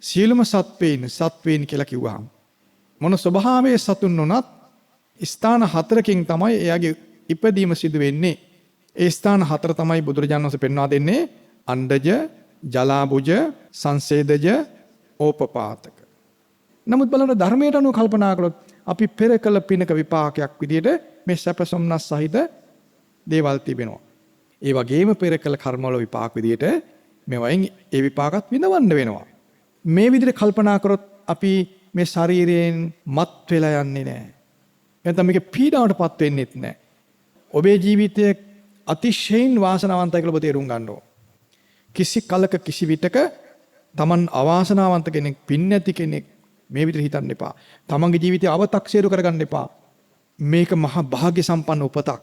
සියලුම සත්වයින් සත්වයින් කියලා කිව්වහම මොන ස්වභාවයේ සතුන් වුණත් ස්ථාන හතරකින් තමයි එයාගේ ඉපදීම සිදු වෙන්නේ. ඒ ස්ථාන හතර තමයි බුදුරජාණන් වහන්සේ පෙන්වා දෙන්නේ: අණ්ඩජ, ජලාබුජ, සංසේදජ, ඕපපාතක. නමුත් බලන්න, ධර්මයට අනුව කල්පනා කළොත් අපි පෙර කළ පිනක විපාකයක් විදියට මේ සැප සොම්නස් සහිත දේවල් තිබෙනවා. ඒ වගේම පෙර කළ කර්මවල විපාක විදියට මේවයින් ඒ විපාකත් විඳවන්න වෙනවා. මේ විදිහට කල්පනා කරොත් අපි මේ ශරීරයෙන් මත් වෙලා යන්නේ නැහැ. නැත්නම් මේක පීඩාවටපත් වෙන්නෙත් නැහැ. ඔබේ ජීවිතය අතිශයින් වාසනාවන්තයි කියලා ඔබ තේරුම් ගන්න ඕන. කිසි කලක කිසි විටක තමන් අවාසනාවන්ත කෙනෙක්, පින් නැති කෙනෙක් මේ විදිහට හිතන්න එපා. තමන්ගේ ජීවිතය අවතක්සේරු කරගන්න එපා. මේක මහා භාග්‍ය සම්පන්න උපතක්.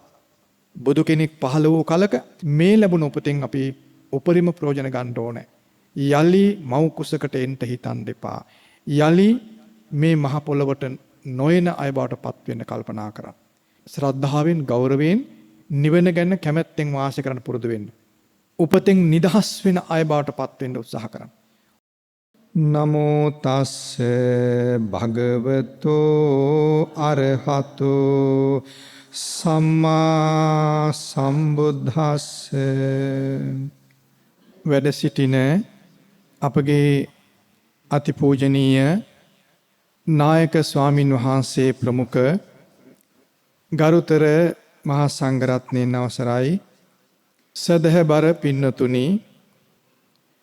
බුදු කෙනෙක් පහළ වූ කලක මේ ලැබුණු උපතෙන් අපි උපරිම ප්‍රයෝජන ගන්න ඕනේ. යලි මව් කුසකට එන්න හිතන්න එපා. යලි මේ මහ පොළවට නොයන අය බවට පත් වෙන්න කල්පනා කරන්න. ශ්‍රද්ධාවෙන්, ගෞරවයෙන්, නිවන ගැන කැමැත්තෙන් වාසය කරන්න පුරුදු වෙන්න. උපතෙන් නිදහස් වෙන අය බවට පත් වෙන්න උත්සාහ කරන්න. නමෝ තස්ස භගවතෝ අරහතෝ සම්මා සම්බුද්දස්ස. වැඩ සිටින අපගේ අතිපූජනීය නායක ස්වාමින් වහන්සේ ප්‍රමුඛ ගරුතර මහා සංඝරත්නයන් අවසරයි. සදහබර පින්නතුනි,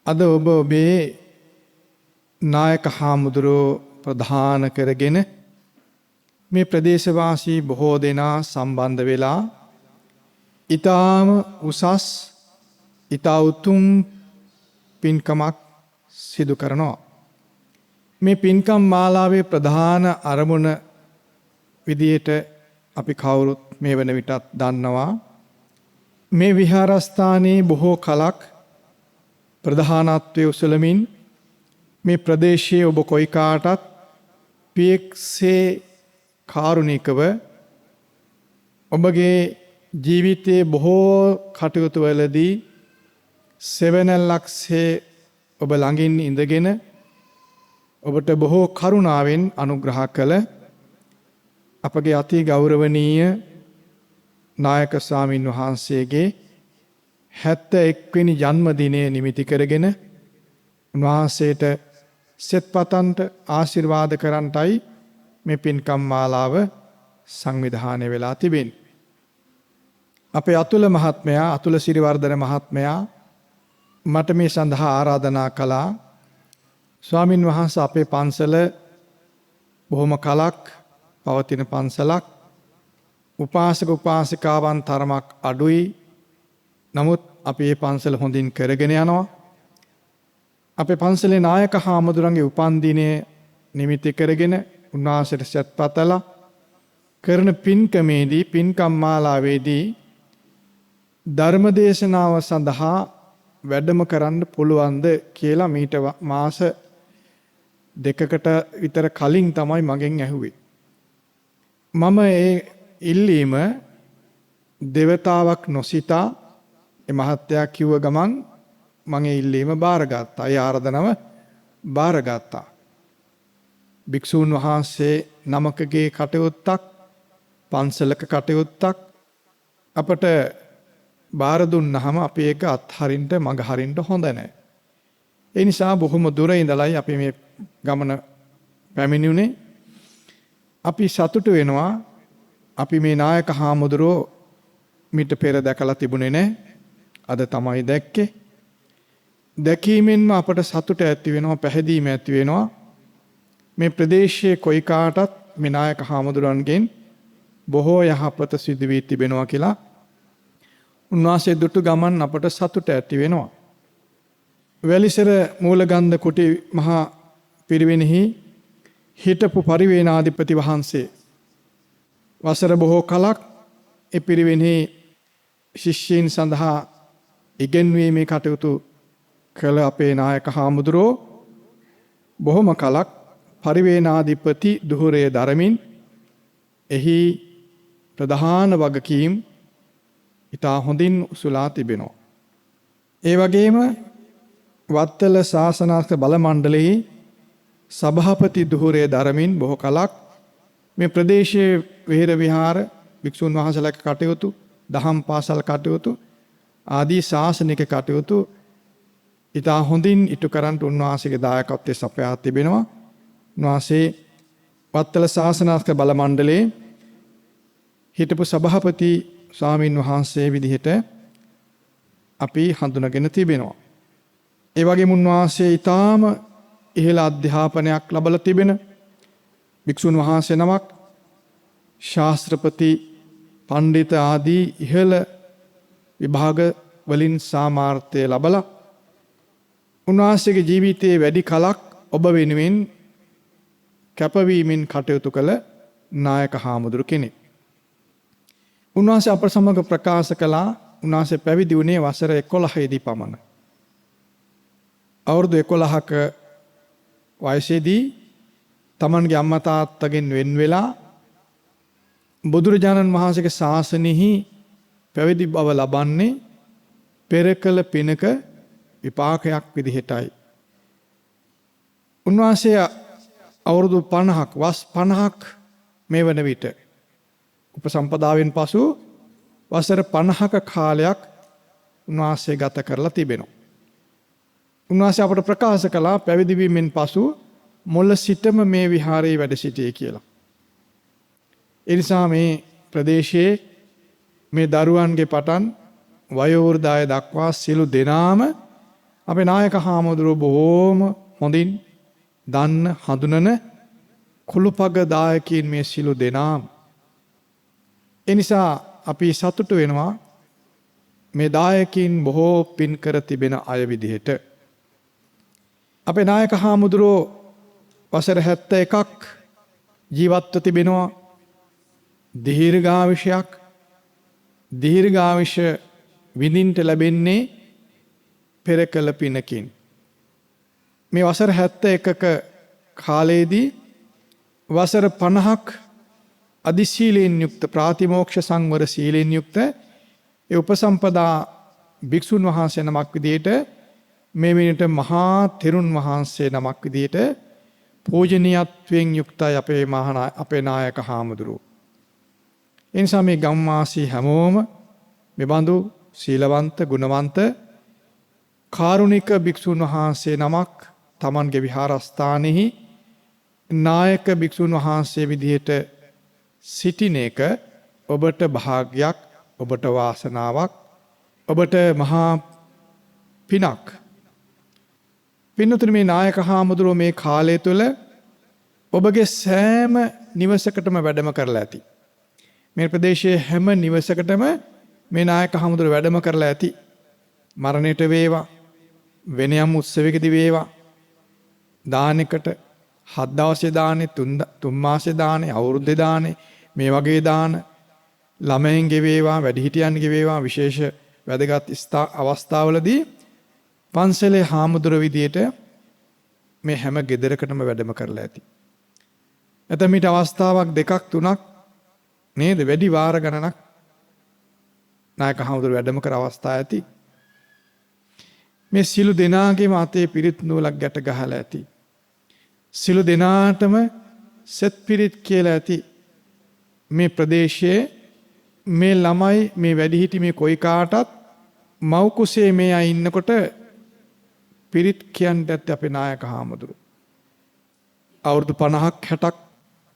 අද ඔබ ඔබේ නායක හාමුදුරුවෝ ප්‍රධාන කරගෙන මේ ප්‍රදේශවාසී බොහෝ දෙනා සම්බන්ධ වෙලා ඊටාම උසස්, ඊටා උතුම් පින්කමක් සිදු කරනවා. මේ පින්කම් මාලාවේ ප්‍රධාන අරමුණ විදියට අපි කවුරුත් මේ වන විටත් දන්නවා, මේ විහාරස්ථානයේ බොහෝ කලක් ප්‍රධානත්වයේ උසලමින් මේ ප්‍රදේශයේ ඔබ කොයි කාටත් පියෙක්සේ කාරුණිකව ඔබගේ ජීවිතයේ බොහෝ කටයුතු වලදී සෙවණැල්ලක්සේ ඔබ ළඟින් ඉඳගෙන ඔබට බොහෝ කරුණාවෙන් අනුග්‍රහ කළ අපගේ අති ගෞරවනීය නායක ස්වාමින් වහන්සේගේ 71 වෙනි ජන්මදිනය නිමිති කරගෙන උන්වහන්සේට සෙත් පතන්ට, ආශිර්වාද කරන්ටයි මේ පින්කම් මාලාව සංවිධානය වෙලා තිබෙන්නේ. අපේ අතුල මහත්මයා, අතුල සිරිවර්ධන මහත්මයා මට මේ සඳහා ආරාධනා කළා. ස්වාමින් වහන්සේ, අපේ පන්සල බොහොම කලක් පවතින පන්සලක්. උපාසක උපාසිකාවන් තරමක් අඩුයි. නමුත් අපි මේ පන්සල හොඳින් කරගෙන යනවා. අපේ පන්සලේ නායක හාමුදුරන්ගේ උපන්දිනය නිමිති කරගෙන උන්වහන්සේට සෙත් පතලා කරන පින්කමේදී, පින්කම් මාලාවේදී ධර්ම දේශනාව සඳහා වැඩම කරන්න පුළුවන්ද කියලා මීට මාස 2කට විතර කලින් තමයි මගෙන් ඇහුවේ. මම ඒ ඉල්ලීම දෙවතාවක් නොසිතා ඒ මහත්තයා කිව්ව ගමන් මං ඒ ඉල්ලීම බාරගත්තා. ඒ ආරාධනාව බාරගත්තා. භික්ෂූන් වහන්සේ නමකගේ කටයුත්තක්, පන්සලක කටයුත්තක් අපට බාර දුන්නාම අපි ඒක අත්හරින්න, මඟ හරින්න හොඳ නැහැ. ඒ නිසා බොහොම දුර ඉඳලයි අපි මේ ගමන පැමිණුනේ. අපි සතුටු වෙනවා. අපි මේ නායක හාමුදුරුවෝ මීට පෙර දැකලා තිබුණේ නැහැ. අද තමයි දැක්කේ. දැකීමෙන්ම අපට සතුට ඇති වෙනවා, පැහැදීම ඇති වෙනවා. මේ ප්‍රදේශයේ කොයි කාටත් මේ නායක හාමුදුරන්ගෙන් බොහෝ යහපත සිදු වී තිබෙනවා කියලා උන්වහන්සේ දුටු ගමන් අපට සතුට ඇති වෙනවා. වැලිසර මූලගන්ධ කුටි මහා පිරිවෙනෙහි හිටපු පරිවේනාධිපති වහන්සේ වසර බොහෝ කලක් ඒ පිරිවෙනෙහි ශිෂ්‍යයින් සඳහා ඉගෙනවීමේ කටයුතු කළ අපේ නායක හාමුදුරුවෝ බොහොම කලක් පරිවේනාධිපති ධුරය දරමින් එහි ප්‍රධාන වගකීම් ඉතා හොඳින් උසුලා තිබෙනවා. ඒ වගේම වත්තල ශාසනාස්ක බල මණ්ඩලයේ සභාපති ධුරය දරමින් බොහෝ කලක් මේ ප්‍රදේශයේ වෙහෙර විහාර භික්ෂුන් වහන්සේලාගේ කටයුතු, දහම් පාසල් කටයුතු ආදී ශාසනික කටයුතු ඉතා හොඳින් ඉටු කරන්නට උන්වහන්සේගේ දායකත්වයේ සපයා තිබෙනවා. උන්වහන්සේ වත්තල ශාසනාස්ක බල මණ්ඩලයේ හිටපු සභාපති ස්වාමින් වහන්සේ විදිහට අපි හඳුනගෙන තිබෙනවා. ඒ වගේම උන්වහන්සේ ඊටාම ඉහළ අධ්‍යාපනයක් ලබලා තිබෙන භික්ෂුන් වහන්සේ නමක්, ශාස්ත්‍රපති පණ්ඩිත ආදී ඉහළ විභාග වලින් සාමාර්ථය ලබලා උන්වහන්සේගේ ජීවිතයේ වැඩි කලක් ඔබ වෙනුවෙන් කැපවීමෙන් කටයුතු කළ නායක හාමුදුරු කෙනෙක්. උන්වහන්සේ අප සමග ප්‍රකාශ කළා උන්වහන්සේ පැවිදි වුණේ වසර 11 දී පමණ. අවුරුදු 11ක වයසේදී තමන්ගේ අම්මා තාත්තගෙන් වෙන් වෙලා බුදුරජාණන් වහන්සේගේ ශාසනයෙහි පැවිදි බව ලබන්නේ පෙර කළ පිනක විපාකයක් විදිහටයි. උන්වහන්සේ අවුරුදු 50ක් වස් 50ක් මේ වන විට උපසම්පදාවෙන් පසු වසර 50ක කාලයක් උන්වහන්සේ ගත කරලා තිබෙනවා. උන්වහන්සේ අපට ප්‍රකාශ කළා පැවිදි වීමෙන් පසු මුල සිටම මේ විහාරයේ වැඩ සිටියේ කියලා. ඒ නිසා මේ ප්‍රදේශයේ මේ දරුවන්ගේ පටන් වයෝවෘද්ධ අය දක්වා සියලු දෙනාම අපේ නායක හාමුදුරුවෝ බොහෝම හොඳින් දන්න හඳුනන කුළුපග දායකයින් මේ සියලු දෙනාම. ඒ නිසා අපි සතුටු වෙනවා මේ දායකයින් බොහෝ පින් කර තිබෙන අය විදිහට. අපේ නායක හාමුදුරුවෝ වසර 71ක් ජීවත්ව තිබෙනවා. දීර්ඝායුෂයක් දීර්ඝායුෂ විඳින්න ලැබෙන්නේ පෙර කළ පිනකින්. මේ වසර 71ක කාලයේදී වසර 50ක් අදි සීලයෙන් යුක්ත ප්‍රාතිමෝක්ෂ සංවර සීලයෙන් යුක්ත ඒ උපසම්පදා භික්ෂුන් වහන්සේ නමක් විදිහට මේ මිනිට මහා තෙරුන් වහන්සේ නමක් විදිහට පූජනීයත්වයෙන් යුක්තයි අපේ නායක හාමුදුරුවෝ. ඒ නිසා මේ ගම්වාසී හැමෝම මෙබඳු සීලවන්ත ගුණවන්ත කාරුණික භික්ෂුන් වහන්සේ නමක් තමන්ගේ විහාරස්ථානෙහි නායක භික්ෂුන් වහන්සේ විදිහට සිටින එක ඔබට භාග්යක්, ඔබට වාසනාවක්, ඔබට මහා පිනක්. පින්නතුනි, මේ නායක හාමුදුරුවෝ මේ කාලය තුළ ඔබගේ සෑම නිවසකටම වැඩම කරලා ඇති. මේ ප්‍රදේශයේ හැම නිවසකටම මේ නායක හාමුදුරුවෝ වැඩම කරලා ඇති. මරණයට වේවා, වෙන යම් උත්සවයකදී වේවා, දානයකට, හත් දවසේ දානේ, තුන් මාසේ දානේ, අවුරුද්දේ දානේ, මේ වගේ දාන ළමයින්ගේ වේවා, වැඩිහිටියන්ගේ වේවා විශේෂ වැදගත් අවස්ථාවලදී පන්සලේ හාමුදුරුවෝ විදියට මේ හැම ගෙදරකටම වැඩම කරලා ඇති. නැත්නම් මීට අවස්ථාවක් දෙකක් තුනක් නේද, වැඩි වාර ගණනක් නායක හාමුදුරුවෝ වැඩම කර අවස්ථා ඇති. මේ සිළු දෙනාගේම අතේ පිරිත් නූලක් ගැට ගහලා ඇති. සිළු දෙනාටම සෙත් පිරිත් කියලා ඇති. මේ ප්‍රදේශයේ මේ ළමයි, මේ වැඩිහිටි, මේ කොයි කාටත් මව් කුසේ මේ අය ඉන්නකොට පිරිත් කියන්න ඇත්තේ අපේ නායක හාමුදුරුවෝ. අවුරුදු 50ක් 60ක්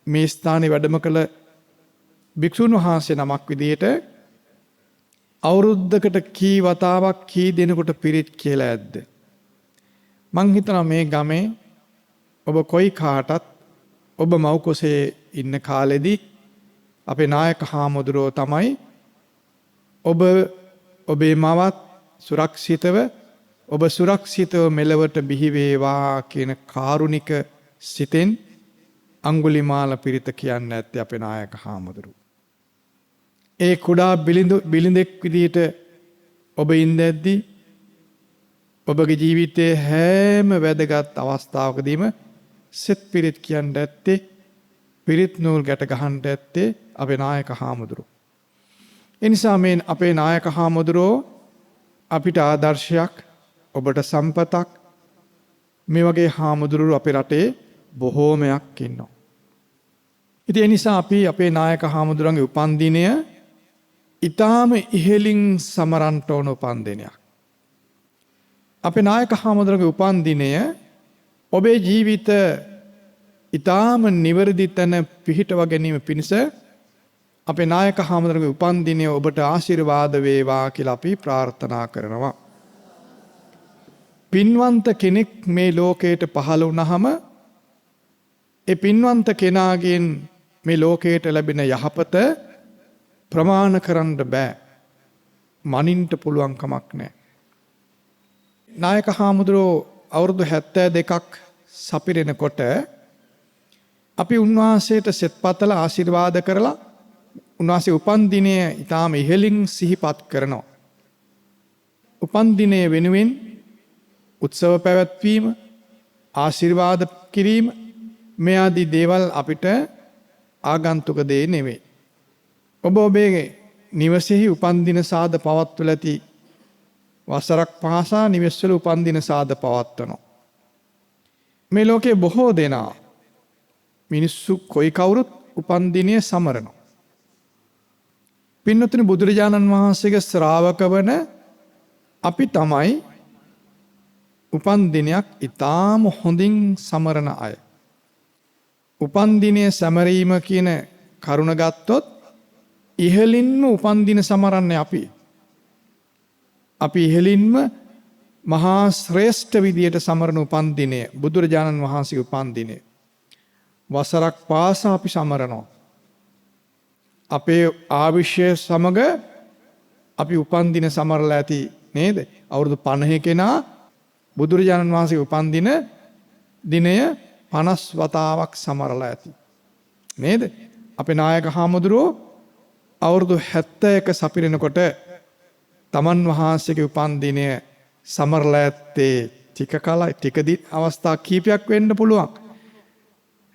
මේ ස්ථානයේ වැඩම කළ භික්ෂුන් වහන්සේ නමක් විදිහට අවුරුද්දකට කී වතාවක් කී දෙනෙකුට පිරිත් කියලා ඇද්ද? මං හිතනවා මේ ගමේ ඔබ කොයි කාටත් ඔබ මව් කුසේ ඉන්න කාලෙදී අපේ නායක හාමුදුරුවෝ තමයි ඔබ ඔබේ මවත් සුරක්ෂිතව, ඔබ සුරක්ෂිතව මෙලවට බිහි වේවා කියන කාරුණික සිතෙන් අඟුලිමාල පිරිත කියන්න ඇත්තේ අපේ නායක හාමුදුරුවෝ. ඒ කුඩා බිලිඳෙක් විදිහට ඔබ ඉඳද්දි ඔබගේ ජීවිතයේ හැම වැදගත් අවස්ථාවකදීම සෙත් පිරිත් කියන්න ඇත්තේ, පිරිත් නූල් ගැට ගහන්න ඇත්තේ අපේ නායක හාමුදුරුවෝ. ඒ නිසා මේ අපේ නායක හාමුදුරුවෝ අපිට ආදර්ශයක්, ඔබට සම්පතක්. මේ වගේ හාමුදුරුවෝ අපේ රටේ බොහෝමයක් ඉන්නවා. ඉතින් ඒ නිසා අපි අපේ නායක හාමුදුරන්ගේ උපන්දිනය ඊටාම ඉහළින් සමරන්න ඕන උපන්දිනයක්. අපේ නායක හාමුදුරන්ගේ උපන්දිනය ඔබේ ජීවිත ඊටාම නිවැරදි තැන පිහිටව ගැනීම පිණිස අපේ නායක හාමුදුරන්ගේ උපන්දිනය ඔබට ආශිර්වාද වේවා කියලා අපි ප්‍රාර්ථනා කරනවා. පින්වන්ත කෙනෙක් මේ ලෝකයට පහළ වුණහම ඒ පින්වන්ත කෙනාගෙන් මේ ලෝකයට ලැබෙන යහපත ප්‍රමාණ කරන්න බෑ. මනින්න පුළුවන් කමක් නෑ. නායක හාමුදුරුවෝ අවුරුදු 72ක් සපිරෙනකොට අපි උන්වහන්සේට සෙත්පතලා ආශිර්වාද කරලා උන්වහන්සේ උපන් දිනය ඊටාම ඉහළින් සිහිපත් කරනවා. උපන් දිනය වෙනුවෙන් උත්සව පැවැත්වීම, ආශිර්වාද කිරීම මේ ආදී දේවල් අපිට ආගන්තුක දේ නෙවෙයි. ඔබ ඔබේ නිවසේහි උපන් දින සාද පවත්වලා ඇති වසරක් පාසා නිවෙස්වල උපන් දින සාද පවත්වනවා. මේ ලෝකේ බොහෝ දෙනා මිනිස්සු කොයි කවුරුත් උපන් දිනය සමරනවා. පින්වතුනි, බුදුරජාණන් වහන්සේගේ ශ්‍රාවක වන අපි තමයි උපන් දිනයක් ඊටාම හොඳින් සමරන අය. උපන් දිනය සැමරීම කියන කරුණ ගත්තොත් ඉහළින්ම උපන් දින සමරන්නේ අපි. අපි ඉහළින්ම මහා ශ්‍රේෂ්ඨ විදියට සමරන උපන් දිනය බුදුරජාණන් වහන්සේගේ උපන් දිනය. වසරක් පාසා අපි සමරනවා. අපේ ආවිෂය සමග අපි උපන් දින සමරලා ඇති නේද? අවුරුදු 50 කෙනා බුදුරජාණන් වහන්සේගේ උපන් දින දිනය 50 වතාවක් සමරලා ඇති. නේද? අපේ නායක හාමුදුරුවෝ අවුරුදු 71 සපිරෙනකොට තමන් වහන්සේගේ උපන් දිනය සමරලා ඇත්තේ ටික කලයි, ටික අවස්ථා කීපයක් වෙන්න පුළුවන්.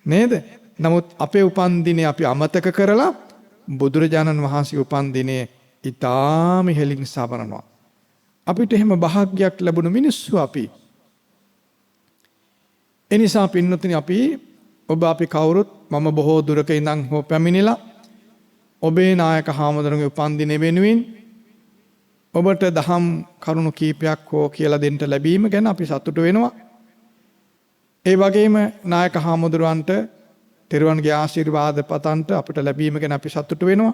නේද? නමුත් අපේ උපන් දිනය අපි අමතක කරලා බුදුරජාණන් වහන්සේගේ උපන් දිනය ඊටාම ඉහළින් සමරනවා. අපිට එහෙම භාග්යක් ලැබුණු මිනිස්සු අපි. එනිසා පින්වතුනි, අපි ඔබ අපි කවුරුත් මම බොහෝ දුරක ඉඳන් හෝ පැමිණිලා ඔබේ නායක හාමුදුරන්ගේ උපන් දිනය වෙනුවෙන් ඔබට දහම් කරුණු කීපයක් හෝ කියලා දෙන්න ලැබීම ගැන අපි සතුටු වෙනවා. ඒ වගේම නායක හාමුදුරුවන්ට තෙරුවන්ගේ ආශිර්වාද පතන්ට අපිට ලැබීම ගැන අපි සතුටු වෙනවා.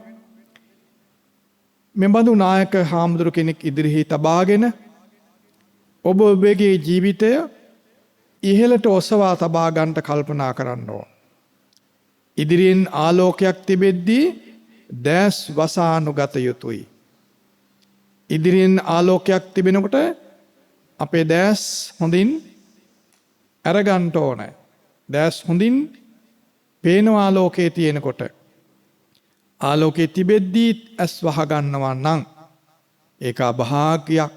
මෙබඳු නායක හාමුදුරු කෙනෙක් ඉදිරිෙහි තබාගෙන ඔබ ඔබගේ ජීවිතය ඉහළට ඔසවා තබා ගන්නට කල්පනා කරන්න ඕන. ඉදිරියෙන් ආලෝකයක් තිබෙද්දී දැස් වසා නොගත යුතුයි. ඉදිරියෙන් ආලෝකයක් තිබෙනකොට අපේ දැස් හොඳින් අරගන්න ඕනේ. දැස් හොඳින් පේන ආලෝකයේ තියෙනකොට, ආලෝකයේ තිබෙද්දී ඇස් වහ ගන්නවා නම් ඒක අභාග්‍යයක්.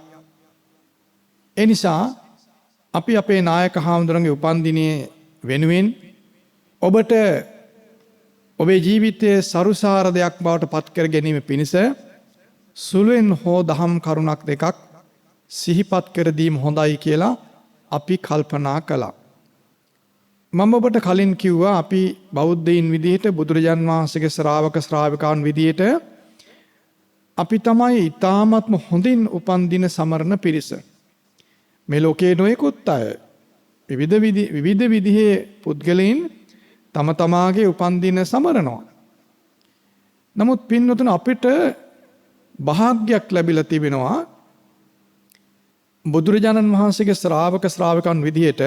ඒ නිසා අපි අපේ නායක හාමුදුරන්ගේ උපන්දිනයේ වෙනුවෙන් ඔබට ඔබේ ජීවිතයේ සරුසාර දෙයක් බවට පත් කර ගැනීම පිණිස සුළුවෙන් හෝ දහම් කරුණක් දෙකක් සිහිපත් කර දීම හොඳයි කියලා අපි කල්පනා කළා. මම ඔබට කලින් කිව්වා, අපි බෞද්ධයින් විදිහට, බුදුරජාන් වහන්සේගේ ශ්‍රාවක ශ්‍රාවිකාවන් විදිහට අපි තමයි ඊ타මත්ම හොඳින් උපන් දින සමරන පිරිස. මේ ලෝකයේ නොයෙකුත් අය, විවිධ විවිධ විදිහේ පුද්ගලයන් තම තමාගේ උපන් දින සමරනවා. නමුත් පින්වතුනි, අපිට භාග්යක් ලැබිලා තිබෙනවා බුදුරජාණන් වහන්සේගේ ශ්‍රාවක ශ්‍රාවිකයන් විදිහට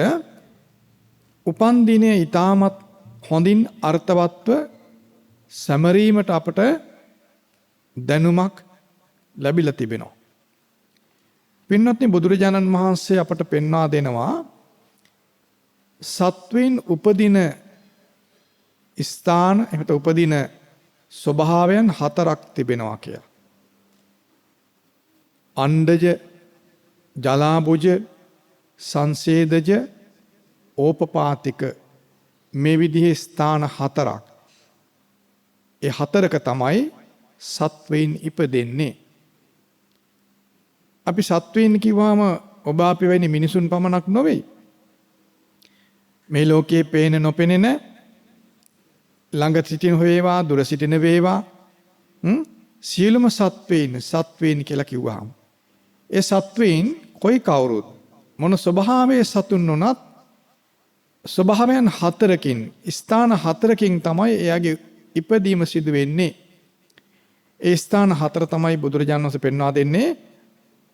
උපන් දිනය ඊටමත් හොඳින් අර්ථවත්ව සැමරීමට අපට දැනුමක් ලැබිලා තිබෙනවා. පින්වත්නි, බුදුරජාණන් වහන්සේ අපට පෙන්වා දෙනවා සත්වයින් උපදින ස්ථාන, එහෙම උපදින ස්වභාවයන් හතරක් තිබෙනවා කියලා. අණ්ඩජ, ජලාබුජ, සංසේදජ, ඕපපාතික මේ විදිහේ ස්ථාන හතරක්. ඒ හතරක තමයි සත්වයින් ඉපදෙන්නේ. අපි සත්වයින් කිව්වම ඔබ අපි වැනි මිනිසුන් පමණක් නොවෙයි. මේ ලෝකයේ පේන නොපෙනෙන ළඟ සිටින වේවා දුර සිටින වේවා සියලුම සත්වයින් සත්වයින් කියලා කිව්වහම ඒ සත්වයින් කොයි කවුරුත් මොන ස්වභාවයේ සතුන් වුණත් ස්වභාවයන් හතරකින් ස්ථාන හතරකින් තමයි එයාගේ ඉපදීම සිදු වෙන්නේ. ඒ ස්ථාන හතර තමයි බුදුරජාණන් වහන්සේ පෙන්වා දෙන්නේ.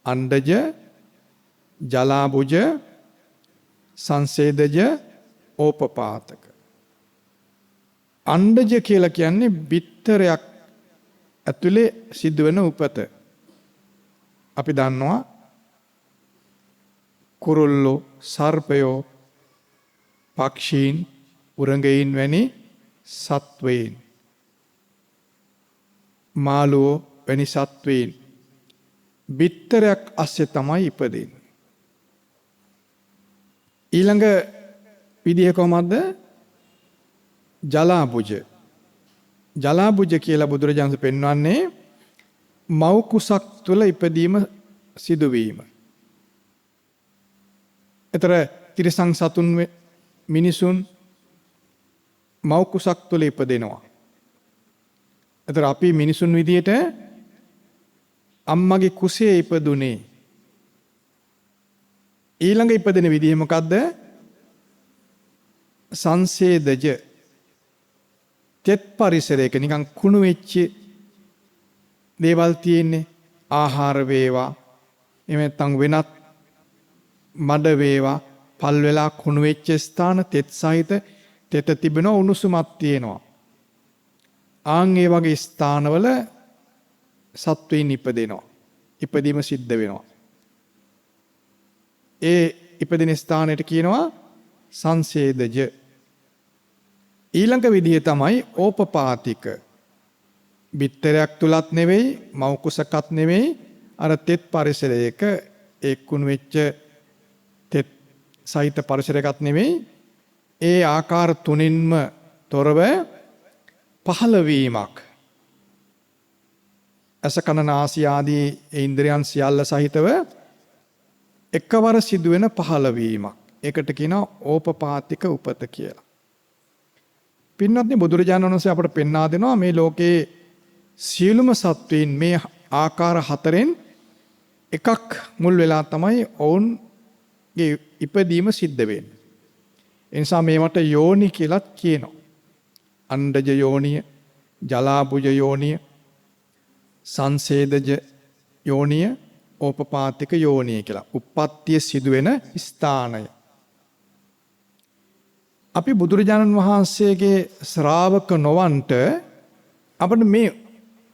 අණ්ඩජ, ජලාබුජ, සංසේදජ, ඕපපාතක. අණ්ඩජ කියලා කියන්නේ බිත්තරයක් ඇතුලේ සිදුවෙන උපත. අපි දන්නවා කුරුල්ලෝ, සර්පයෝ, පක්ෂීන්, උරඟයින් වැනි සත්වයින්, මාළුවෝ වැනි සත්වයින් බිත්තරයක් අස්සේ තමයි ඉපදෙන්නේ. ඊළඟ විදිය කොහොමද? ජලාබුජ. ජලාබුජ කියලා බුදුරජාණන් පෙන්වන්නේ මව් කුසක් තුල ඉපදීම සිදුවීම. එතර තිරිසන් සතුන් මිනිසුන් මව් කුසක් තුල ඉපදෙනවා. එතර අපි මිනිසුන් විදියට අම්මගේ කුසේ ඉපදුනේ. ඊළඟ ඉපදෙන විදිය මොකද්ද? සංසේදජ. තෙත් පරිසරයක නිකන් කුණු වෙච්ච දේවල් තියෙන්නේ. ආහාර වේවා, එහෙම නැත්නම් වෙනත් මඩ වේවා, පල් වෙලා කුණු වෙච්ච ස්ථාන තෙත් සහිත තෙත තිබෙන උණුසුමක් තියෙනවා. ආන් ඒ වගේ ස්ථානවල සත්වයින් ඉපදෙනවා. ඉපදීම සිද්ධ වෙනවා. ඒ ඉපදෙන ස්ථානයට කියනවා සංසේදජ. ඊළඟ විදිය තමයි ඕපපාතික. බිත්තරයක් තුලත් නෙවෙයි, මව් කුසකත් නෙවෙයි, අර තෙත් පරිසරයක ඒ කුණු වෙච්ච තෙත් සහිත පරිසරයකත් නෙවෙයි, ඒ ආකාර තුනින්ම තොරව පහළවීමක්. ඇස කන නාසය ආදී ඒ ඉන්ද්‍රයන් සියල්ල සහිතව එකවර සිදුවෙන පහළවීමක්. ඒකට කියනවා ඕපපාතික උපත කියලා. පින්වත්නි, බුදුරජාණන් වහන්සේ අපට පෙන්වා දෙනවා මේ ලෝකේ සියලුම සත්වයින් මේ ආකාර හතරෙන් එකක් මුල් වෙලා තමයි ඔවුන්ගේ ඉපදීම සිද්ධ වෙන්නේ. ඒ නිසා මේවට යෝනි කියලාත් කියනවා. අණ්ඩජ යෝනිය, ජලාබුජ යෝනිය, සංසේදජ යෝනිය, ඕපපාතික යෝනිය කියලා. උප්පත්තිය සිදුවෙන ස්ථානය. අපි බුදුරජාණන් වහන්සේගේ ශ්‍රාවක නොවන්ට අපිට මේ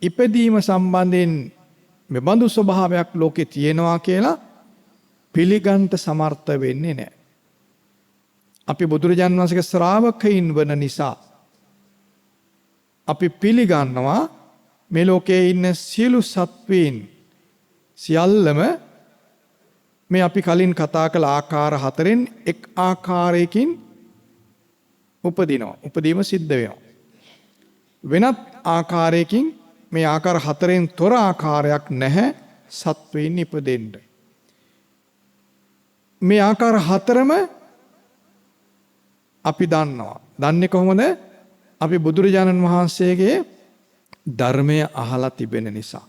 ඉපදීම සම්බන්ධයෙන් මෙබඳු ස්වභාවයක් ලෝකේ තියෙනවා කියලා පිළිගන්න සමර්ථ වෙන්නේ නැහැ. අපි බුදුරජාණන් වහන්සේගේ ශ්‍රාවකයින් වන නිසා අපි පිළිගන්නවා මේ ලෝකයේ ඉන්න සියලු සත්වයින් සියල්ලම මේ අපි කලින් කතා කළ ආකාර හතරෙන් එක් ආකාරයකින් උපදිනවා. උපදීම සිද්ධ වෙනවා. වෙනත් ආකාරයකින් මේ ආකාර හතරෙන් තොර ආකාරයක් නැහැ සත්වයින් ඉපදෙන්න. මේ ආකාර හතරම අපි දන්නවා. දන්නේ කොහොමද? අපි බුදුරජාණන් වහන්සේගේ ධර්මය අහලා තිබෙන නිසා.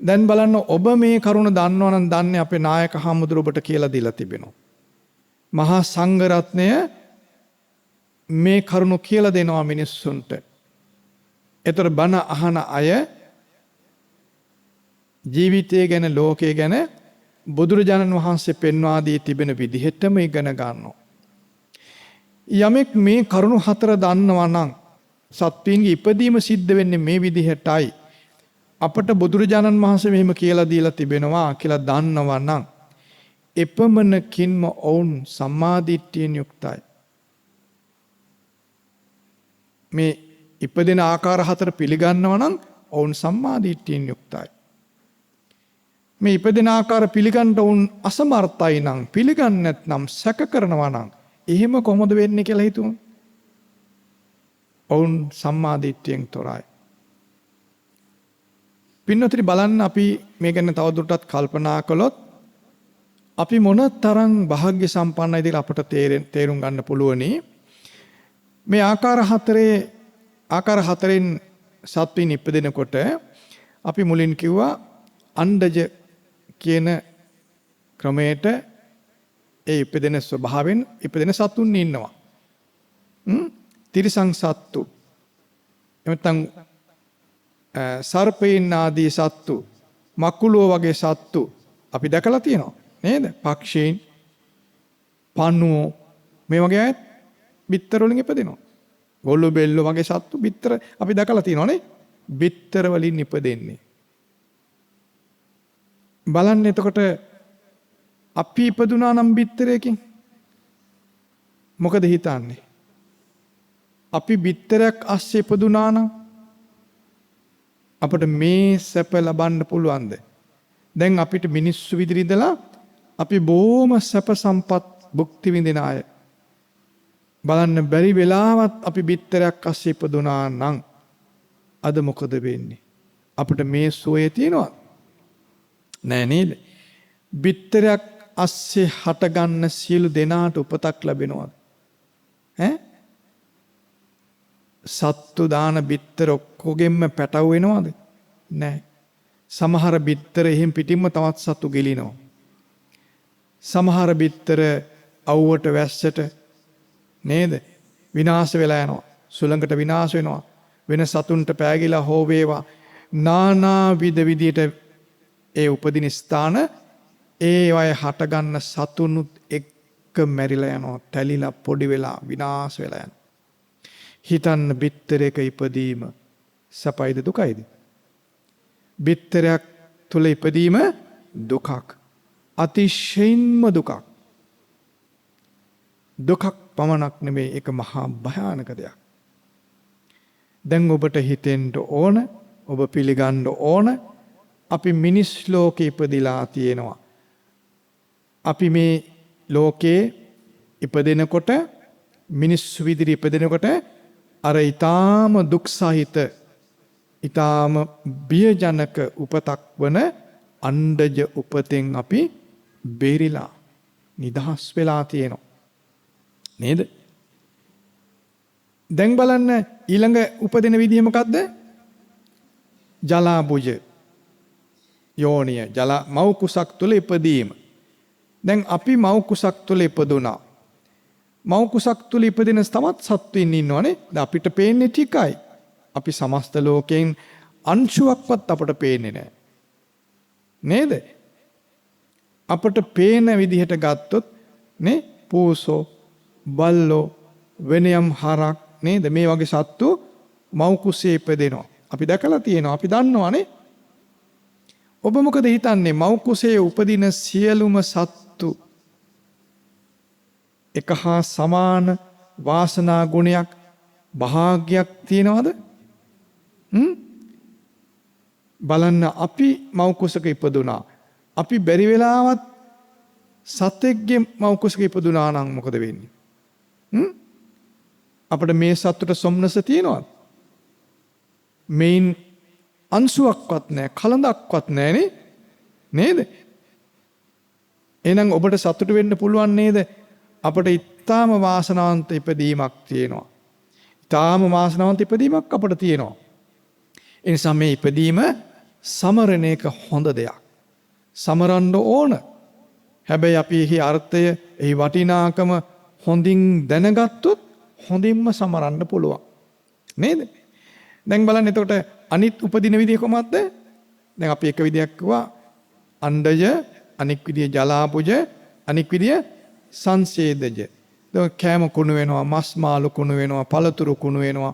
දැන් බලන්න, ඔබ මේ කරුණ දන්නවා නම් දන්නේ අපේ නායක හාමුදුරුවෝ ඔබට කියලා දීලා තිබෙනවා. මහා සංඝරත්නය මේ කරුණ කියලා දෙනවා මිනිස්සුන්ට. ඒතර බණ අහන අය ජීවිතය ගැන, ලෝකය ගැන බුදුරජාණන් වහන්සේ පෙන්වා දී තිබෙන විදිහටම ඉගෙන ගන්නවා. යමෙක් මේ කරුණු හතර දන්නවා නම් සත්වයින්ගේ ඉපදීම සිද්ධ වෙන්නේ මේ විදිහටයි, අපට බුදුරජාණන් වහන්සේ මෙහෙම කියලා දීලා තිබෙනවා කියලා දන්නවා නම් එපමණකින්ම ඔවුන් සම්මාදිට්ඨියෙන් යුක්තයි. මේ ඉපදෙන ආකාර හතර පිළිගන්නවා නම් ඔවුන් සම්මාදිට්ඨියෙන් යුක්තයි. මේ ඉපදෙන ආකාර පිළිගන්න ඔවුන් අසමර්ථයි නම්, පිළිගන්නේ නැත්නම්, සැක කරනවා නම්, එහෙම කොහොමද වෙන්නේ කියලා හිතුවොත් ඔවුන් සම්මාදිට්ඨියෙන් තොරයි. පින්වතුනි, බලන්න, අපි මේ ගැන තවදුරටත් කල්පනා කළොත් අපි මොන තරම් භාග්‍ය සම්පන්නයිද කියලා අපට තේරුම් ගන්න පුළුවනි. මේ ආකාර හතරෙන් සත්වයින් ඉපදෙනකොට අපි මුලින් කිව්වා අණ්ඩජ කියන ක්‍රමයට ඒ ඉපදෙන ස්වභාවයෙන් ඉපදෙන සතුන් ඉන්නවා. තිරිසන් සත්තු. එහෙම නැත්නම් සර්පයින් ආදී සත්තු, මකුළුව වගේ සත්තු අපි දැකලා තියෙනවා නේද? පක්ෂීන්, පණුවෝ මේ වගේ අයත් බිත්තර වලින් ඉපදෙනවා. ගොළු බෙල්ලෝ වගේ සත්තු බිත්තර අපි දැකලා තියෙනවා නේ? බිත්තර වලින් ඉපදෙන්නේ. බලන්න එතකොට අපි ඉපදුනා නම් බිත්තරයකින් මොකද හිතන්නේ? අපි බිත්තරයක් අස්සේ ඉපදුනා නම් අපට මේ සැප ලබන්න පුළුවන්ද? දැන් අපිට මිනිස්සු විදිහට ඉඳලා අපි බොහොම සැප සම්පත් භුක්ති විඳින අය. බලන්න බැරි වෙලාවත් අපි බිත්තරයක් අස්සේ ඉපදුනා නම් අද මොකද වෙන්නේ? අපිට මේ සුවය තියෙනවද? නෑ නේද? බිත්තරයක් අස්සේ හටගන්න සියලු දෙනාට උපතක් ලැබෙනවද? ඈ? සත්තු දාන බිත්තර ඔක්කොගෙම පැටව් වෙනවද? නෑ. සමහර බිත්තර එහෙන් පිටින්ම තවත් සත්තු ගිලිනවා. සමහර බිත්තර අවුවට වැස්සට නේද? විනාශ වෙලා යනවා. සුළඟට විනාශ වෙනවා. වෙන සතුන්ට පෑගිලා හෝ වේවා. නානා විද විදියට ඒ උපදින ස්ථාන ඒ අය හටගන්න සතුනුත් එක්ක මැරිලා යනවා. තැලිලා පොඩි වෙලා විනාශ වෙලා යනවා. හිතන්න බිත්තරයක ඉපදීම සැපයිද දුකයිද? බිත්තරයක් තුල ඉපදීම දුකක්. අතිශයින්ම දුකක්. දුකක් පමණක් නෙමෙයි, ඒක මහා භයානක දෙයක්. දැන් ඔබට හිතෙන්න ඕන, ඔබ පිළිගන්න ඕන, අපි මිනිස් ලෝකේ ඉපදිලා තියෙනවා. අපි මේ ලෝකේ ඉපදෙනකොට, මිනිස්සු විදිහට ඉපදෙනකොට අර ඊටාම දුක් සහිත, ඊටාම බියජනක උපතක් වන අණ්ඩජ උපතෙන් අපි බේරිලා නිදහස් වෙලා තියෙනවා නේද? දැන් බලන්න ඊළඟ උපදින විදිය මොකද්ද? ජලාබුජ යෝනිය, ජල මව් කුසක් තුල ඉපදීම. දැන් අපි මව් කුසක් තුල ඉපදුනා. මව් කුසක් තුල ඉපදෙන තවත් සත්වයින් ඉන්නවනේ. දැන් අපිට පේන්නේ ටිකයි. අපි සමස්ත ලෝකයෙන් අංශුවක්වත් අපට පේන්නේ නැහැ. නේද? අපට පේන විදිහට ගත්තොත් නේ, පූසෝ, බල්ලෝ, වෙනයම් හරක් නේද? මේ වගේ සත්තු මව් කුසේ ඉපදෙනවා. අපි දැකලා තියෙනවා, අපි දන්නවනේ. ඔබ මොකද හිතන්නේ? මව් කුසේ උපදින සියලුම සත්තු එක හා සමාන වාසනා ගුණයක්, භාග්යක් තියනවද? බලන්න අපි මව් කුසක ඉපදුනා. අපි බැරි වෙලාවත් සතෙක්ගේ මව් කුසක ඉපදුනා නම් මොකද වෙන්නේ? අපිට මේ සතුට සොම්නස තියනවද? මේන් අංශුවක්වත් නෑ, කලඳක්වත් නෑනේ නේද? එහෙනම් ඔබට සතුට වෙන්න පුළුවන් නේද? අපට ඉතාම වාසනාවන්ත ඉපදීමක් තියෙනවා. ඉතාම වාසනාවන්ත ඉපදීමක් අපට තියෙනවා. ඒ නිසා මේ ඉපදීම සමරන එක හොඳ දෙයක්. සමරන්න ඕන. හැබැයි අපි එහි අර්ථය, එහි වටිනාකම හොඳින් දැනගත්තොත් හොඳින්ම සමරන්න පුළුවන්. නේද? දැන් බලන්න එතකොට අනිත් උපදින විදිය කොහොමද? දැන් අපි එක විදියක් කිව්වා අණ්ඩජ, අනික් විදිය ජලාපුජ, අනික් විදිය සංසේදජ. දැන් කෑම කුණු වෙනවා, මස් මාළු කුණු වෙනවා, පළතුරු කුණු වෙනවා,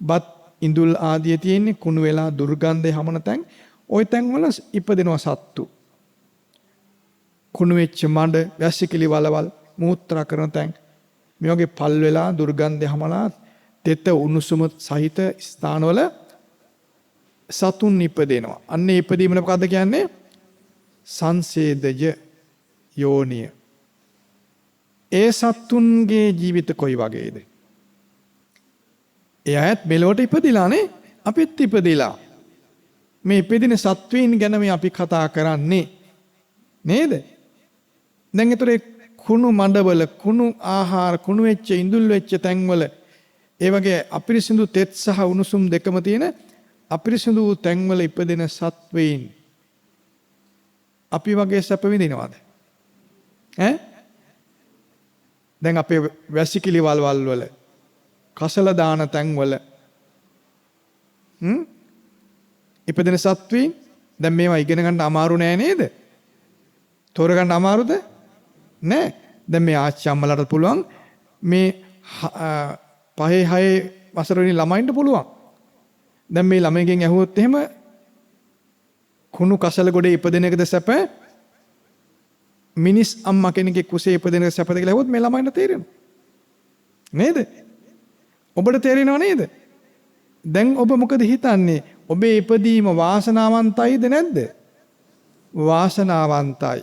බත් ඉඳුල් ආදිය තියෙන්නේ කුණු වෙලා දුර්ගන්ධය හමන තැන්. ওই තැන්වල ඉපදෙනවා සත්තු. කුණු වෙච්ච මඩ, වැසිකිලි වලවල්, මූත්‍රා කරන තැන්. මේ වගේ පල් වෙලා දුර්ගන්ධය හමලා තෙත උණුසුම සහිත ස්ථානවල සතුන් ඉපදෙනවා. අන්න ඒ ඉපදීම මොකද්ද කියන්නේ? සංසේදජ යෝනිය. ඒ සත්තුන්ගේ ජීවිත කොයි වගේද? ඒ අයත් මෙලොවට ඉපදිලානේ, අපිත් ඉපදිලා. මේ ඉපදින සත්වයින් ගැන මේ අපි කතා කරන්නේ නේද? දැන් ඒතර කුණු මඩවල, කුණු ආහාර, කුණු වෙච්ච ඉඳුල් වෙච්ච තැන්වල, ඒ වගේ අපිරිසිදු තෙත් සහ උණුසුම් දෙකම තියෙන අපිරිසිදු වූ තැන්වල ඉපදෙන සත්වයින් අපි වගේ සැප විඳිනවද? ඈ? දැන් අපේ වැසිකිලි වලවල් වල, කසල දාන තැන්වල ඉපදෙන සත්වයින් දැන් මේවා ඉගෙන ගන්න අමාරු නෑ නේද? තෝරගන්න අමාරුද? නෑ. දැන් මේ ආච්චි අම්මලාට පුළුවන්, මේ 5 6 වසර වෙන ළමයින්ට පුළුවන්. දැන් මේ ළමයිගෙන් ඇහුවොත් එහෙම කුණු කසල ගොඩේ ඉපදෙන එකද සැප, මිනිස් අම්මා කෙනෙක්ගේ කුසේ ඉපදෙන එක සැපද කියලා ඇහුවොත් මේ ළමයින්ට තේරෙනවා. නේද? ඔබට තේරෙනව නේද? දැන් ඔබ මොකද හිතන්නේ? ඔබේ ඉපදීම වාසනාවන්තයිද නැද්ද? වාසනාවන්තයි.